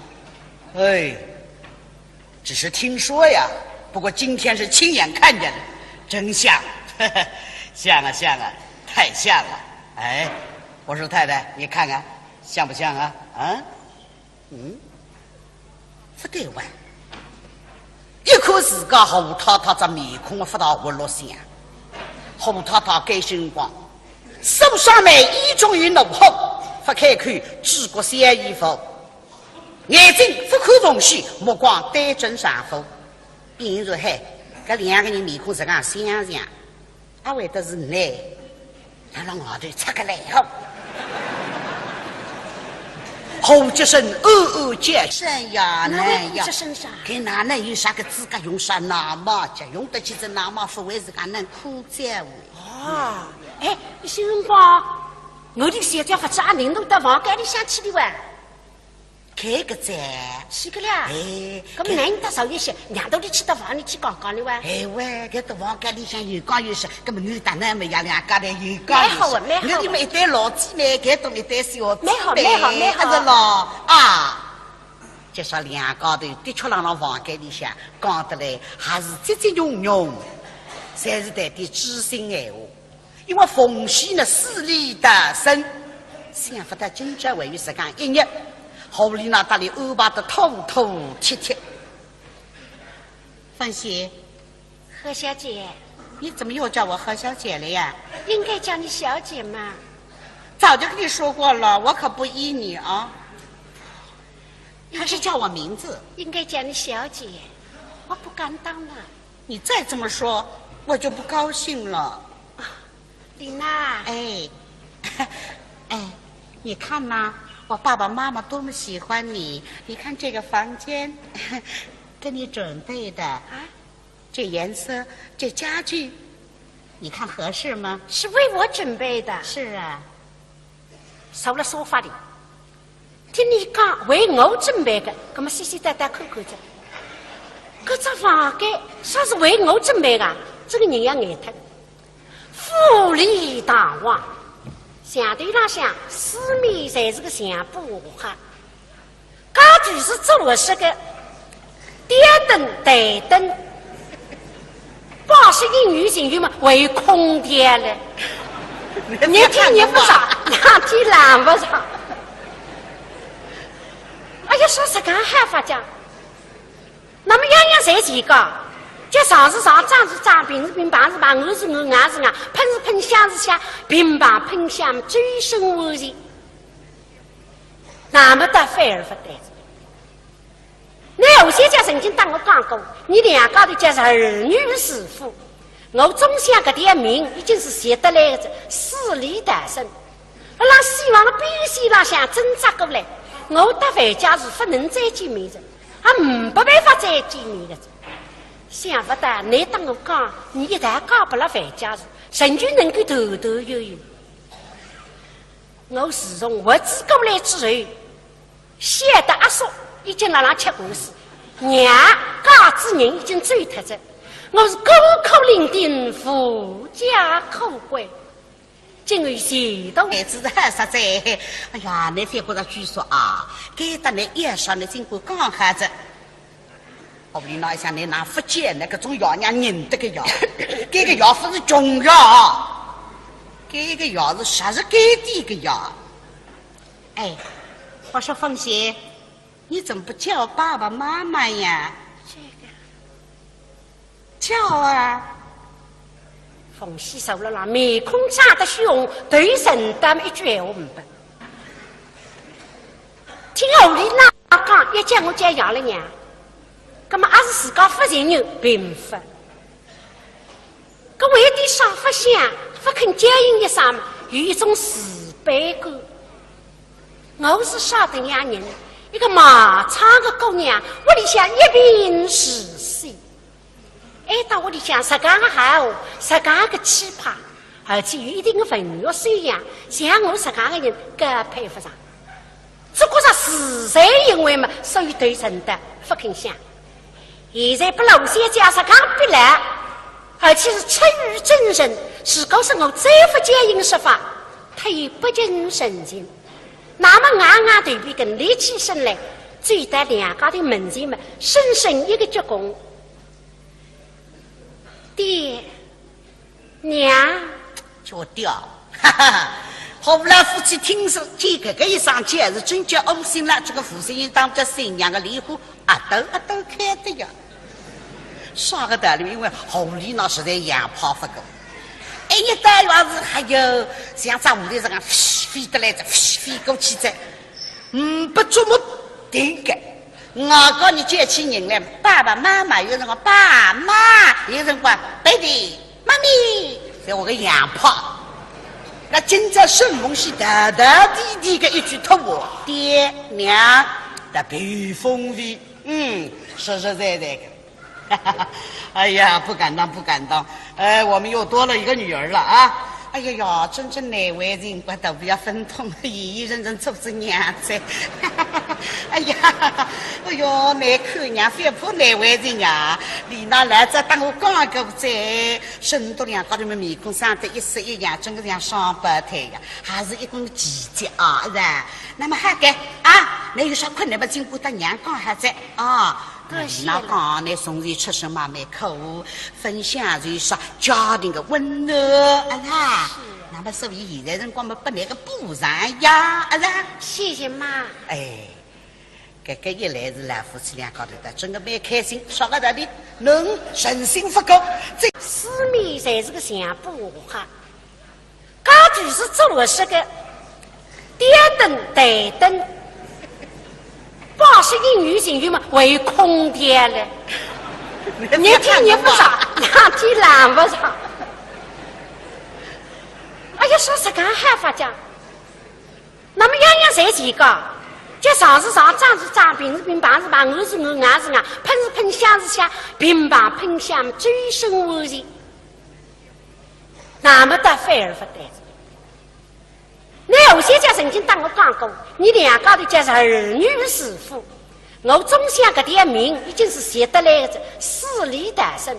哎，只是听说呀，不过今天是亲眼看见了，真像，像啊像啊，太像了。哎，我说太太，你看看，像不像啊？啊？ 嗯，勿对哇，一看自家何太太只面孔勿大活络相。何太太该辰光，手上面已经有怒火，勿开口，只顾笑衣服，眼睛勿看凤喜，目光对准丈夫。比如说，嘿，搿两个人面孔实梗相像， 阿会得是倷，辣辣外头出个来哦。何洁身暗暗叫，沈呀，哪会呀，何洁身啥？搿哪能有啥个资格用上奶妈？叫用得起只奶妈，勿会是讲能苦哉喂？哦，哎，有些辰光我的小姐勿知阿林侬到房间里向去了哇？开个哉。是个啦。哎，搿么男人到少一些，让到你去到房里去讲讲了哇？哎喂，搿到房间里向有讲有说，搿么侬搭㑚么爷两家头有讲有说，蛮好啊，蛮好啊。搿你们一对老姊妹，搿种一对小姊妹，蛮好，蛮好，蛮好。是咯？啊，就说两家头的确辣辣房间里向讲得来，还是节节融融，侪是谈点知心闲话。 因为凤喜呢死里逃生，想勿到今朝还有实梗一日，何丽娜搭俚安排得妥妥帖帖。凤喜，何小姐。你怎么又叫我何小姐了呀？应该叫你小姐嘛。早就跟你说过了，我可不依你啊。还是叫我名字。应该叫你小姐，我不敢当啊。 你再这么说，我就不高兴了。丽娜。哎，哎，你看呐，我爸爸妈妈多么喜欢你。你看这个房间，给你准备的，啊？这颜色，这家具，你看合适吗？是为我准备的。是啊。 坐辣沙发里，听伊讲为我准备个，葛末细细搭搭看看仔。搿只房间啥是为我准备个？搿个人要呆脱。富丽堂皇，墙头浪向四面侪是个墙布画。 家具是做合适个，吊灯、台灯，巴适，阴雨情绪嘛，还有空调嘞。热天热勿着，冷天冷勿着。哎呀，说实梗好法讲，那么样样侪齐个，叫床是床，张是张，平是平，坯是坯，案是案，案是案，喷是喷，香是香，乒乓喷香，周身完全。 那么倒反而勿对。那何小姐曾经搭我讲过，伲两家头叫儿女是夫，我总想搿条命已经是绝得来个，死里逃生。辣辣死亡个边线浪向挣扎过来，我搭樊家树勿能再见面哉，也没办法再见面个哉。想勿到侬搭我讲，侬一旦嫁拨了樊家树，仍旧能够团团圆圆。 我自从活仔过来之后，晓得阿叔已经辣辣吃官司，娘家之人已经走脱哉，我是孤苦伶仃，无家可归。今后前途，孩子是好煞哉。哎呀，侬覅觉着拘束啊，该搭侬一说，侬尽管讲好哉。 屋里哪一想，侬哪勿见，搿种爷娘认得个爷，搿个爷勿是穷爷，搿个爷是啥是该地个爷。哎，我说凤喜，你怎么不叫爸爸妈妈呀？这个，叫啊。凤喜坐辣浪，面孔涨得血红，头沉得一句闲话没。听屋里哪 讲，要叫我叫爷了娘，葛末阿是自家勿承认，并勿。搿为点啥勿响，勿肯叫应一声嘛，有一种自卑感。我是啥等样人，一个卖唱个姑娘，屋里向一贫如洗。 哎，到屋里向实梗个好，实梗个气派，而且有一定个文学修养，像我实梗个人更配勿上。只觉着自惭形秽嘛，所以头沉得勿肯响。现在拨老先生实梗逼牢，而且是出于真诚，如果是我再勿叫应说法，忒有不近人情。那么硬硬头皮梗立起身来，走到两家头门前嘛，深深一个鞠躬。 爹，娘。叫爹，哈哈哈。何老夫妻听说见搿个一声叫，是真叫窝心了。这个负心人当着新娘个莲花，啊，都啊都开的呀。啥个道理？因为屋里呢实在洋派勿够。哎，一到院子，还有像只蝴蝶实梗飞得来哉，飞过去哉。 嗯，勿怎么定个。外加侬叫起人来，爸爸妈妈，有辰光爸妈，有辰光爹地妈咪，侪我个洋派。那今朝沈凤喜大大地地个一句托话，爹娘，特别有风味，嗯，实实在在个。 哎呀，不敢当，不敢当。哎，我们又多了一个女儿了啊！哎呀呀，真正难为情，我肚皮要分痛了，现现真真做仔娘哉。哎呀，哎哟，难看娘，覅怕难为情呀。俚老早搭我讲过哉，沈笃良家头么面孔生得一式一样，真个像双胞胎呀，还是一根奇迹啊，是吧？那么好个啊，倷有啥困难么，尽管搭娘讲好哉啊。 对，是了。俚讲，倷从前出身嘛蛮苦，分享就是家庭个温暖，啊啦。是。那么所以现在辰光嘛，拨倷个补偿呀，啊啦。谢谢妈。哎，搿个一来是老夫妻两家头的，真个蛮开心，说个道理，能人心不够，这四面侪是个墙壁哈。 家具是做合适个，吊灯、台灯、摆设应有尽有嘛，还有空调嘞。热天热勿着，冷天冷勿着。哎呀，说实梗好法讲，那么样样侪齐个，叫床是床，张是张，平是平，板是板，案是案，硬是硬，喷是喷，香是香，乒乓喷香，周身完善。 那么倒反而勿对。倷后头家曾经搭我讲过，伲两家头叫是儿女如父。我总想搿条命已经是拾得来个，死里逃生。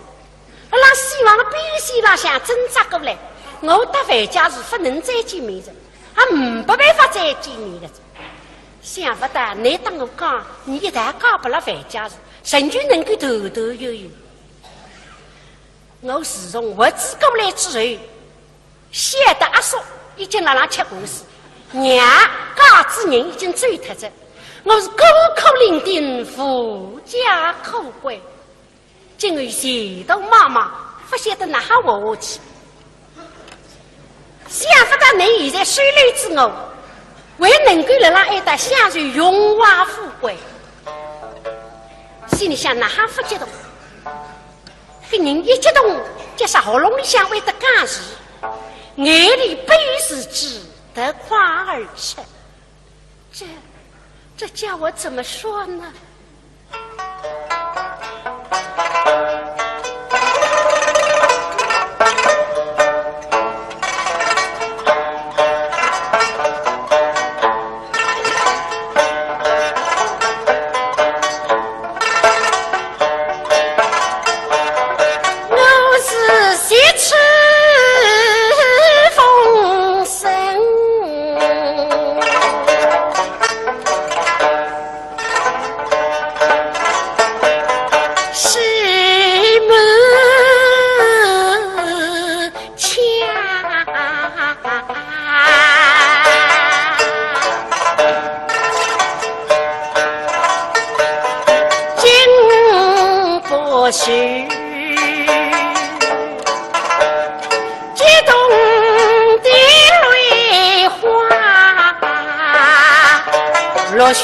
阿拉死亡个边线浪向挣扎过来，我搭樊家树勿能再见面哉，也没办法再见面哉。想勿到倷搭我讲，伲一道嫁拨了樊家树，仍旧能够团团圆圆。 我自从活仔过来之后，晓得阿叔已经辣辣吃官司，娘嫁仔人已经走脱哉，我是孤苦伶仃，无家可归。今后前途茫茫，勿晓得哪哈活下去。 想勿到倷现在收留仔我，还能够辣辣埃搭享受荣华富贵。心里想哪哈勿激动？搿人一激动，就啥喉咙里向会得哽住，眼泪不由自主夺眶而出。 这，这叫我怎么说呢？我是喜气风生。 是门前。金不须 激动的泪花落胸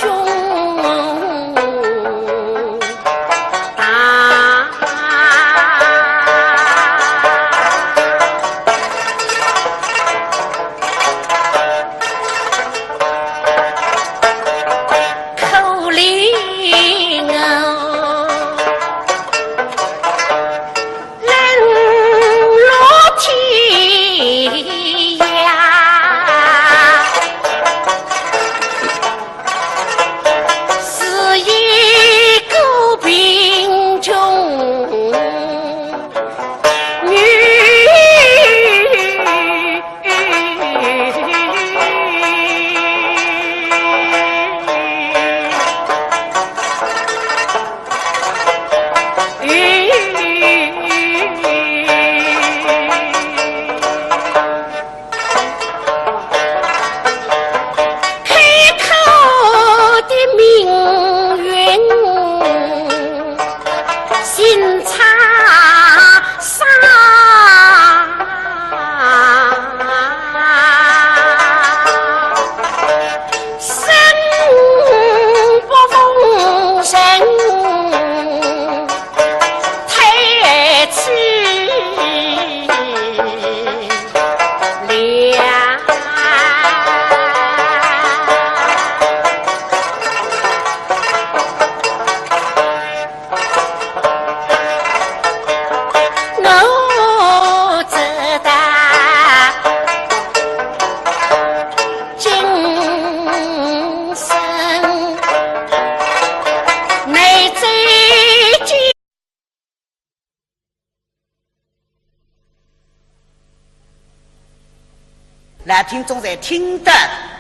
老听众侪听得，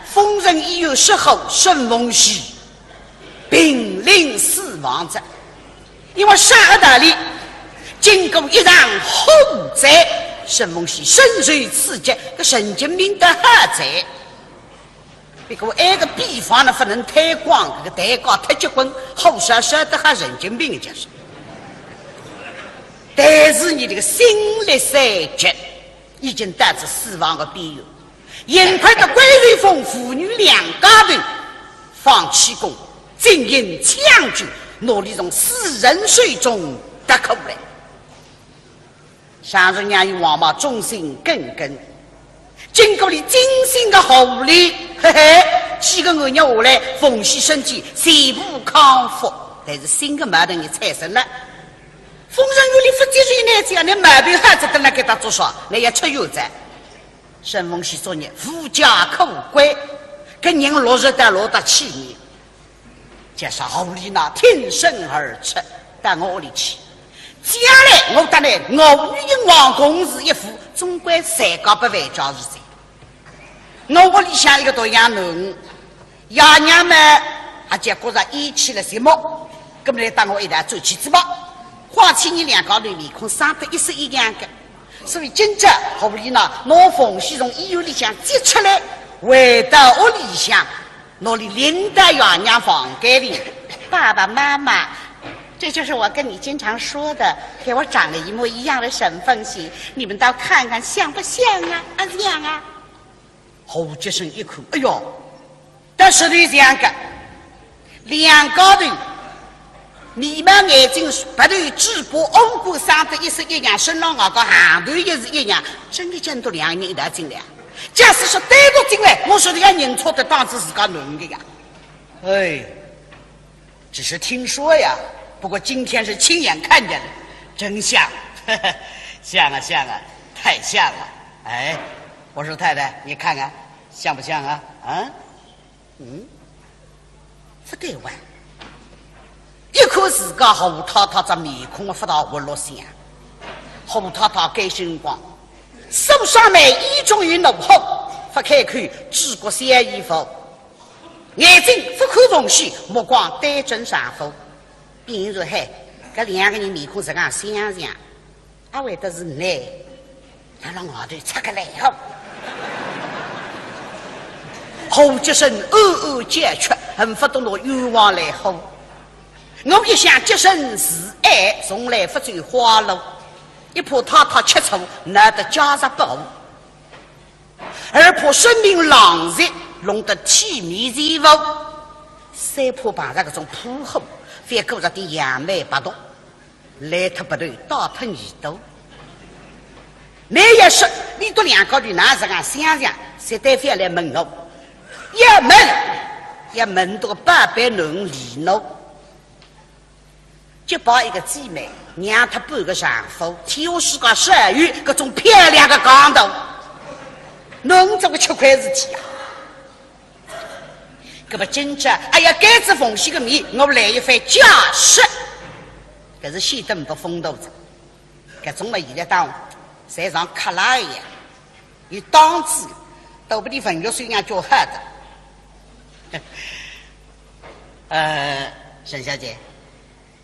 疯人医院失火，沈凤喜濒临死亡哉。因为啥个道理？经过一场火灾，沈凤喜深受刺激，个神经病得好哉。不过埃个秘方呢，不能推广，搿个代价太结棍，火烧烧得好神经病就是。但是你这个心力衰竭， 已经到仔死亡的边缘。幸亏得关瑞峰父女两家头放气功，进行抢救，拿俚从死神手中夺过来。常熟娘与王妈忠心耿耿，经过俚精心的护理，嘿嘿，几个月下来，凤喜身体全部康复，但是新的矛盾也产生了。 疯人院里勿接受呢，只要你毛病好仔，等辣该搭做啥？你要出院哉。沈凤喜作孽，无家可归，搿人落实到落搭去呢。就是何丽娜挺身而出，到我屋里去。将来我搭你，我与你王公是一夫，总归三家不犯家事体。 我屋里向一个独养囡，爷娘嘛，也就觉着厌气了些么，搿么来搭我一道转去仔吧。况且伲两家头面孔生得一式一样的，所以今朝何丽娜拿凤喜从医院里向接出来，回到屋里向，拿俚领到爷娘房间里。爸爸妈妈，这就是我跟你经常说的，给我长得一模一样的沈凤喜，你们倒看看像不像啊？啊，像啊！ 何洁身一看，哎哟，倒是头像个，两家头，眉毛眼睛鼻头嘴巴五官生得一式一样，身浪外加行头也是一样，真的见到两个人一道进来。假使说单独进来，我说的要认错的，当仔自家囡的呀。哎， 只是听说呀，不过今天是亲眼看见了，真像，像啊像啊，太像了。哎，我说太太，你看看，像不像啊？啊？嗯，不对哇。一看自家何太太这面孔啊，不大活络相。何太太该辰光，手上面已经有怒火，不开口，只顾笑一副。 眼睛不看凤喜，目光对准丈夫。比如说，嘿，搿两个人面孔实梗相像，阿会得是倷辣辣外头出个来哦？何洁身暗暗叫屈，恨不得拿冤枉来呼。我一向洁身自爱，从来不走花路，一怕太太吃醋，闹得家室不和。 二怕声名狼藉，弄得体面全无。三怕碰着搿种泼货，覅顾着点杨梅白读，来脱鼻头，带脱耳朵。倷要说，俚笃两家头哪实梗相像，绝对覅来问我。要问，要问到个宝贝囡儿丽娜。 结拜一个姊妹，让脱半个丈夫，天下世界少有搿种漂亮的讲道，侬这个吃亏事体啊！搿么今朝，哎呀，当仔凤喜个面，我来一番解释，搿是显得勿风度哉。搿种么现在当，侪像克拉一样，有档次，都不比文学素养叫好的。呃，沈小姐，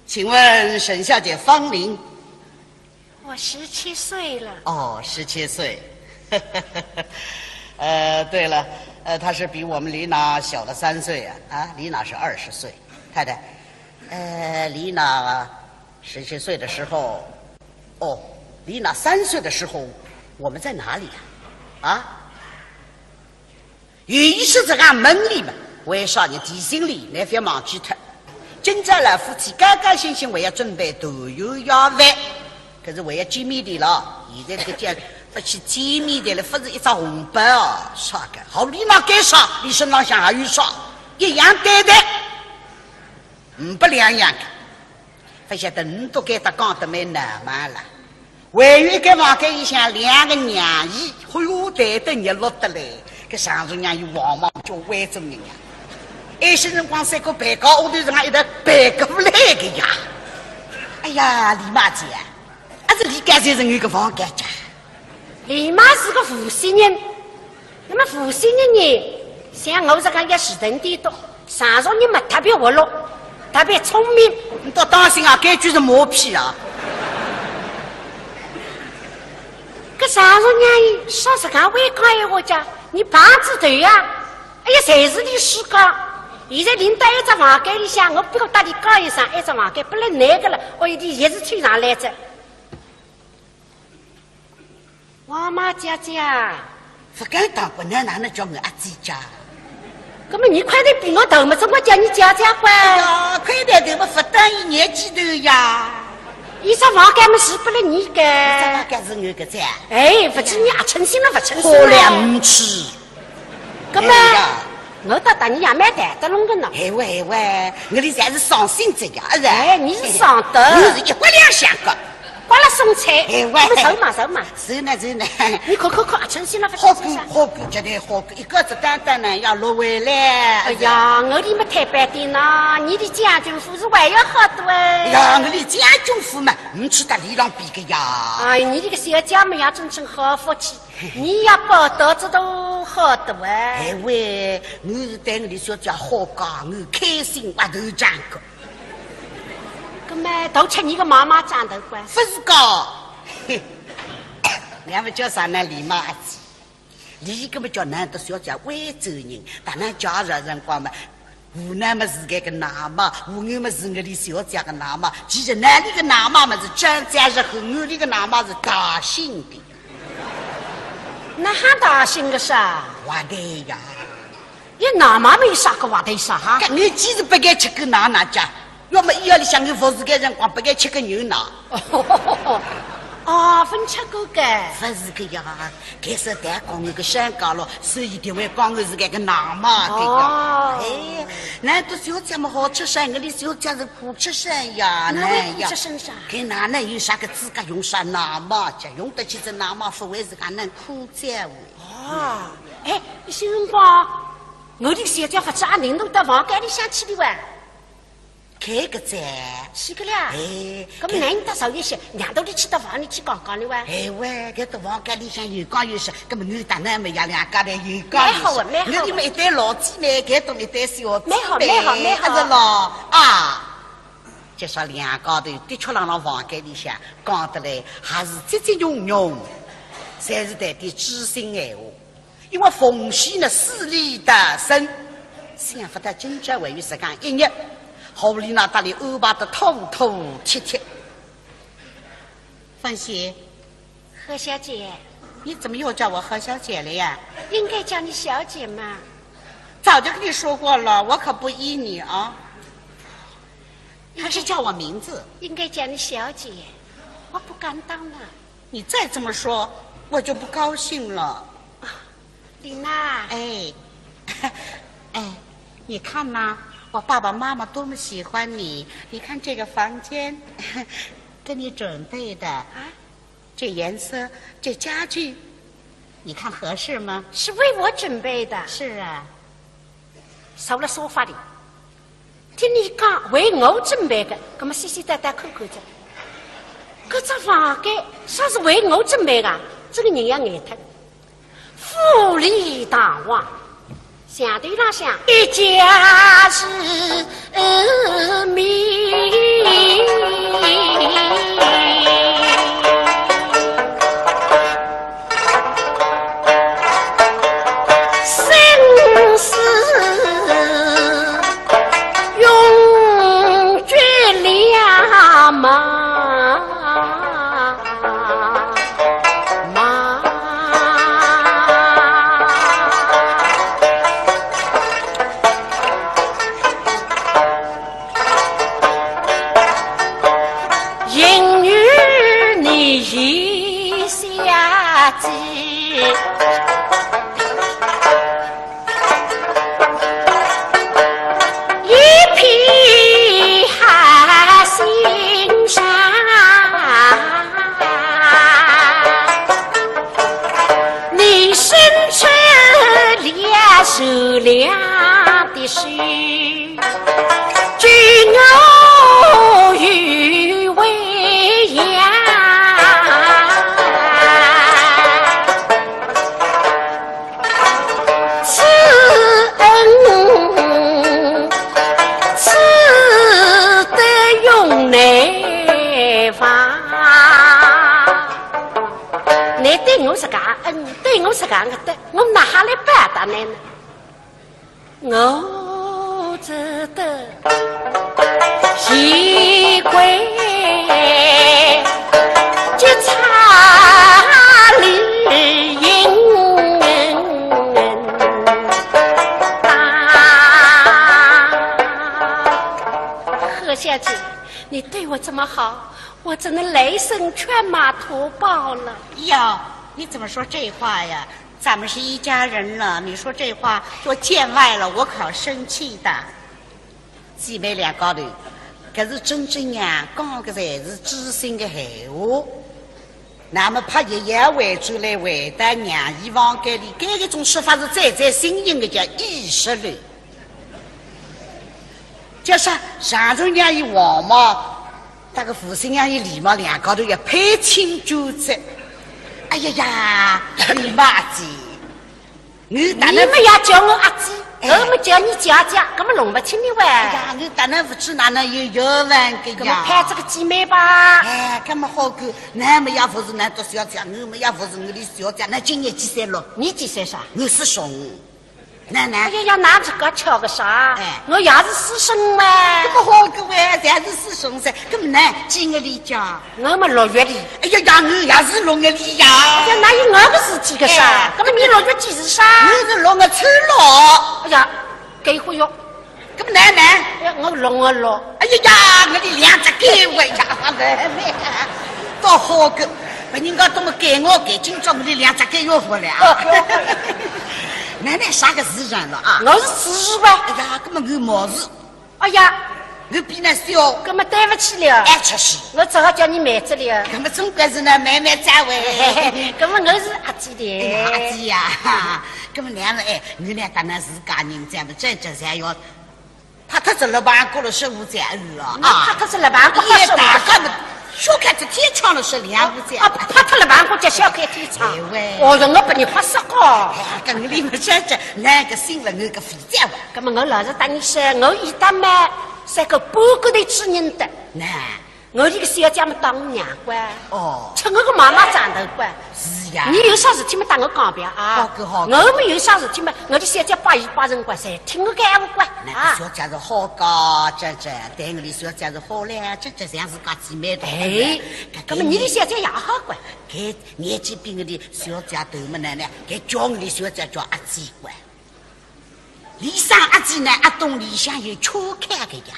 请问沈小姐芳龄？我十七岁了。哦，十七岁。呃，对了，呃，她是比我们丽娜小了三岁啊。啊，丽娜是二十岁。太太，呃，丽娜十七岁的时候，哦，丽娜三岁的时候，我们在哪里呀？啊？ 有意思实梗问俚嘛，为啥呢？提醒俚，倷覅忘记脱。今朝老夫妻高高兴兴还要准备团圆夜饭，可是还要见面的了。现在搿叫勿去见面的了，勿是一只红包啊，啥个？何丽娜该啥，俚身浪向还有啥，一样对待，嗯，勿两样个。 勿晓得倷笃该搭讲得蛮闹猛了。还有一间房间里向两个娘姨，哎哟，谈得热络得来，搿常熟娘与王妈叫会做人呀。埃歇辰光三个陪嫁下头实梗一道陪过来个呀。呀，李妈姐，阿是李家才是我个房间家。李妈是个无锡人，那么无锡人呢，像我这个也是人的多，常熟人嘛特别活络，特别聪明。你倒当心啊，该句是马屁啊。搿常熟人说实梗会讲闲话讲，你碰仔头呀，哎呀，侪是你世界。现在领到一只房间里向，我不过搭你讲一声，一只房间不能难个了，我一定也是推上来着。王妈姐姐啊，勿敢当，勿能哪能叫我阿姐家？搿么你块头比我大么，怎么叫你姐姐欢？哎呀，块头大么勿等于年纪大呀。一只房间么是不能你个。一只房间是我个噻。哎，勿知你阿称心了勿称心好了，了。唔去。 搿么，哎呀，我搭搭你也蛮谈得拢个呢。哎喂哎喂，我里侪是伤心这个，是吧？哎，你是伤得。我是一骨两相个。刮了松脆。哎喂。我们走嘛，走嘛。是呢，是呢。你看看看，阿春心了勿好过，好过，绝对好过。一个子单单呢，要落回来。哎呀，我里么太白点呐，你的将军府是还要好多哎。哎呀，我里将军府嘛，唔去搭里浪比个呀。哎，你这个小姐嘛，也真正好福气。 你也报答这都好多哎。哎喂，我是对我的小姐好讲，我开心我头涨个。搿么都吃你个妈妈长头官。勿是讲，嘿，俺们叫啥呢？李妈阿姐，李搿么叫难得小姐会做人，当然介绍辰光嘛， 湖南么是搿个奶妈，湖南么是我里小姐个奶妈。其实哪里个奶妈么是张家是和我里个奶妈是大姓的。哪哈大姓个啥？滑头呀。一奶妈没啥个滑头啥哈？搿我几时不该吃个奶奶家？要么医院里向我服侍个辰光不该吃个牛奶。 哦，分吃过个。勿是个呀，该是代讲我个身高咯，所以定会讲我是搿个奶妈个呀。哦。哎，难得小姐么好出身，我里小姐是苦出身呀，那位哎呀。苦出身啥？搿哪能有啥个资格用啥奶妈家？用得起这奶妈，勿会是搿能苦哉喂。哦，哎，有些辰光，我里小姐勿知阿领侬到房间里向去的喂。 开个哉。是个啦。哎，搿么难得少一些，让到你去到房里去讲讲哩哇。哎喂，搿到房间里向有讲有说，搿么我搭㑚么也两家头有讲有说。蛮好啊，蛮好啊。我里么一对老姊妹，搿搭么一对小姊妹，蛮好，蛮好，蛮好。阿是咯，啊，就说两家头的确辣辣房间里向讲得来，还是接接融融，侪是谈点知心闲话。 因为凤喜呢，死里逃生，想勿到今朝还有实梗一日，何丽娜搭俚安排得妥妥帖帖。凤喜，何小姐。你怎么又叫我何小姐了呀？应该叫你小姐嘛。早就跟你说过了，我可不依你啊。还是叫我名字。应该叫你小姐，我不敢当啊。 你再这么说，我就不高兴了。啊，丽娜。哎，哎，你看呐，我爸爸妈妈多么喜欢你。你看这个房间，给你准备的。啊？这颜色，这家具，你看合适吗？是为我准备的。是啊。 坐辣沙发里，听你讲为我准备的，葛么细细带带看看着。搿只房间啥是为我准备的？这个人要呆脱。富丽堂皇，墙头浪向一家之名。 生死永绝两茫茫。应与你一下子，一片好心肠。你伸出了善良的手。 救我于危实梗恩，对我实梗个德，我哪哈来报答倷呢？我只得习惯结差礼。何小姐，你对我这么好，我真的来生犬马图报了。哟，你怎么说这话呀？咱们是一家人了，你说这话就见外了，我可生气的。姊妹两家头，搿是真正娘讲个，侪是知心个闲话。那么怕爷爷回转来回到娘姨房间里，搿一种说法是最最新颖个，叫意识流。叫啥？上头娘姨王妈，搭个父亲娘姨李妈，两家头要攀亲眷哉。哎呀呀，李妈阿姐，我搭倷，你们也叫我阿姐，哎。我们叫你姐姐，搿么弄勿清的喂。哎呀，我搭倷勿知哪能有缘分个呀。搿么攀这个姐妹吧。哎，搿么好个，倷么也勿是倷笃小姐，我么也勿是我俚小姐，倷今年几岁了？你几岁啥？我四十。 奶奶。哎呀呀，哪能介巧个啥？哎。我也是四十嘛。搿么好个喂，侪是四十噻。搿么倷几月里家？我么六月里。哎呀呀，我也是六月里呀。哎呀，哪有我个事体个啥？哎。搿么你六月几日啥？我是六月初六。哎呀，搿一回哟。搿么奶奶？哎呀，我六月六。哎呀呀，我俚两只狗喂呀，妹妹，倒好个。 别人家都没给我给，今朝我俚两只狗要活了啊。奶奶啥个时辰了啊？我是子时吧？哎呀，搿么我毛子。哎呀，我比倷小。搿么对勿起了。哎，确实。我只好叫你妹子了。搿么总归是倷妹妹在喂。搿么我是阿姐的。哎呀，阿姐呀，搿么两位哎，我倷当然是家人，咱们这这才要 怕脱仔老板过了十五载了啊。那怕脱仔老板过了十五载。也大概么，小开仔天窗了是两五载。啊，怕脱老板过叫小开天窗。哎喂。哦，人家把你怕死个。哎，跟你们这这，那个新闻那个肥皂啊。那么我老实搭你说，我一旦嘛，是个半个头之人的。那 我这个小姐么当娘官，哦。吃我个妈妈长头官。是呀。你有啥事体么搭我讲吧啊。好个好个。我么有啥事体么，我的小姐百依百顺官，侪听我个闲话官啊。那个小姐是好个，这这，对我的小姐是好嘞，这这像是个姊妹的。哎，搿个么你的小姐也好官。搿年纪比我的小姐大么呢，搿叫我的小姐叫阿姐官。 俚生阿姐呢，阿东里向有巧开个呀。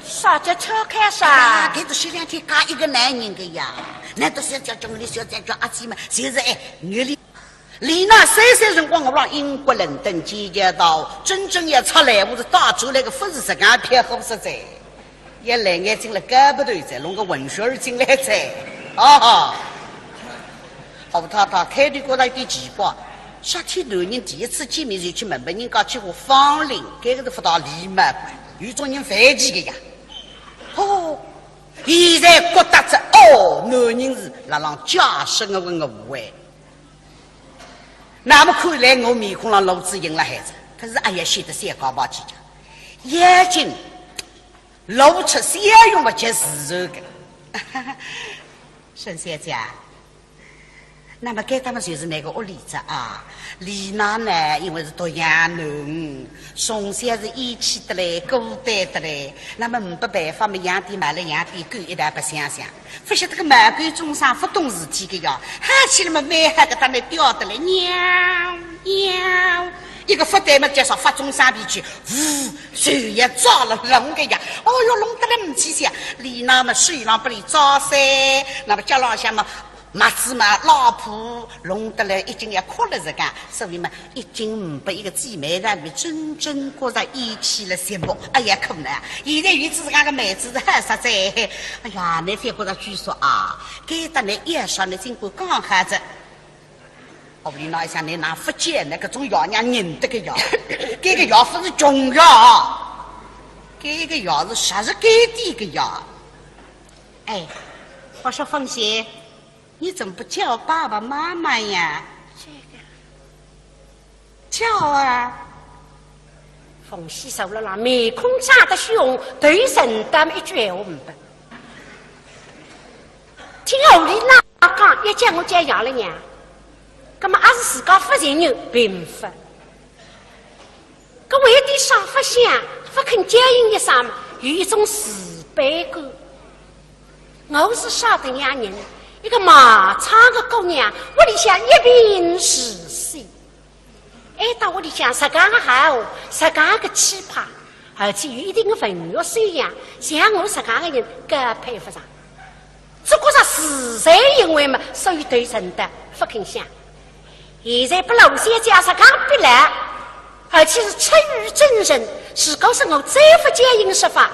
啥叫巧开啥？啊，搿都是两天嫁一个男人个呀。难道是要叫叫我的小姐叫阿姐嘛？就是哎，我俚，俚那三岁辰光，我让英国伦敦见见到，真正要出来，我是带出来个，勿是实梗骗货实在。 一来眼睛了，搞不头哉，弄个混血儿进来哉。啊哈！好太太开头觉得有点奇怪，啥体男人第一次见面就去问别人家去过芳龄，搿个是勿大礼貌个，有种人犯忌个呀。哦，现在觉得这，哦，男人是辣浪假生个问我喂。那么看来我面孔上露出笑容来哉，可是哎呀，显得小家伙气呀，眼睛 露出笑容么就是个。沈小姐，那么该搭么就是倷个屋里哉啊。俚呢，因为是独养囡，从小是厌气得来，孤单得来，那么没办法么，养点猫了养点狗一道白相相。勿晓得个猫狗众生勿懂事体个呀，喊起来么蛮好个，搭倷吊得来，喵，喵。 一个勿对么，叫啥发种生脾气，呜，手也抓了弄个呀。哦哟，弄得来唔去想，俚那么手浪拨俚抓噻，那么脚浪向么，袜子嘛拉破，弄得来已经要哭了实梗，所以嘛，已经唔拨一个姊妹让俚真正觉着厌气了寂寞。哎呀，可能，现在有仔自家个妹子是好煞哉。哎呀，倷覅觉着拘束啊，该搭倷要啥倷尽管讲好哉。 哦，俚那一想，倷哪勿见，搿种药娘认得个药，搿个药勿是穷药啊，搿个药是啥是该地个药。哎，我说凤喜，你怎么不叫爸爸妈妈呀？这个叫啊。凤喜手了啦，面孔涨得血红，头沉得一句闲话没得。听我俚那讲，要叫我叫爷了娘，葛末阿是自家勿情愿，并勿。搿为点啥勿响，勿肯叫应一声嘛，有一种自卑感。我是啥等样人，一个卖唱个姑娘，屋里向一贫如洗。 哎，到屋里向，实梗个好，实梗个气派，而且有一定个文学修养，像我实梗个人更配勿上。只觉着自惭形秽嘛，所以头沉得勿肯响。现在拨老小姐实梗逼来，而且是出于真诚，如果是我再勿叫应说法，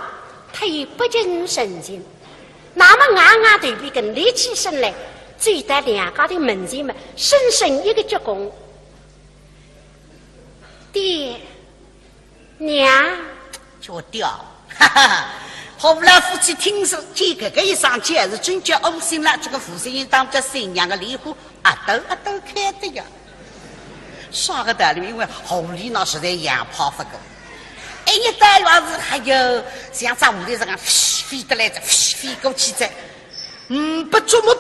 忒不近人情。那么硬硬头皮梗立起身来，走到两家头门前嘛，深深一个鞠躬。 爹，娘。叫爹，哈哈哈。好，老夫妻听说见搿个一声叫是真叫窝心了，搿个父亲当叫新娘个莲花，啊，朵啊朵开的呀。啥个道理？因为屋里呢实在洋派勿够。哎，一到夜里，哎哟，像只蝴蝶实梗飞得来哉，飞过去哉，嗯，勿捉摸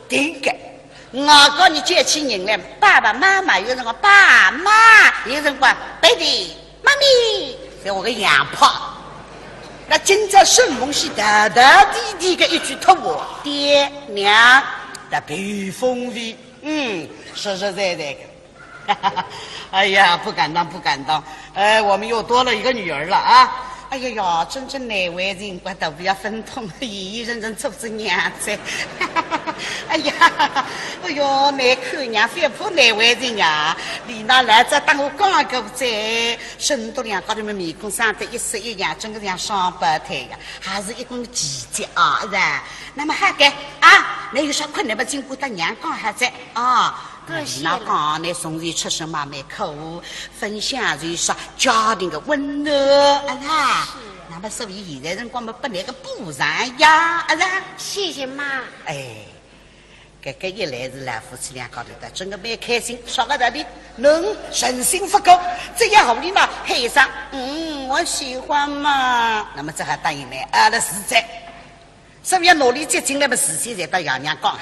定个。 我告诉你，叫起人来，爸爸妈妈，有辰光爸妈，有辰光爹地妈咪，侪我个洋派。那今朝沈凤喜大大地地个一句托话，爹娘，特别风味，嗯，实实在在个。哎呀，不敢当，不敢当。 哎，我们又多了一个女儿了啊！哎呀呀，真正难为情，我都不要分痛，一人人做仔娘哉。哎呀，哎哟，难看娘，反怕难为情呀！李娜来这搭我讲过哉，沈笃两家头么面孔生得一式一样，真个像双胞胎呀，还是一根奇迹啊，是吧？那么好个啊，那有啥困难么尽管搭娘讲好哉啊。 多谢了。那讲呢，从前出身嘛蛮苦，分享就是家庭个温暖，啊啦。是。那么所以现在辰光嘛，拨倷个补偿呀，啊啦。谢谢妈。哎，搿个一来是老夫妻两家头的，真个蛮开心，说个道理，能人心勿够，只要屋里嘛喊一声，嗯，我喜欢嘛，那么只好答应了，啊，那是在。 所以要拿俚接进来嘛，事先侪搭爷娘讲好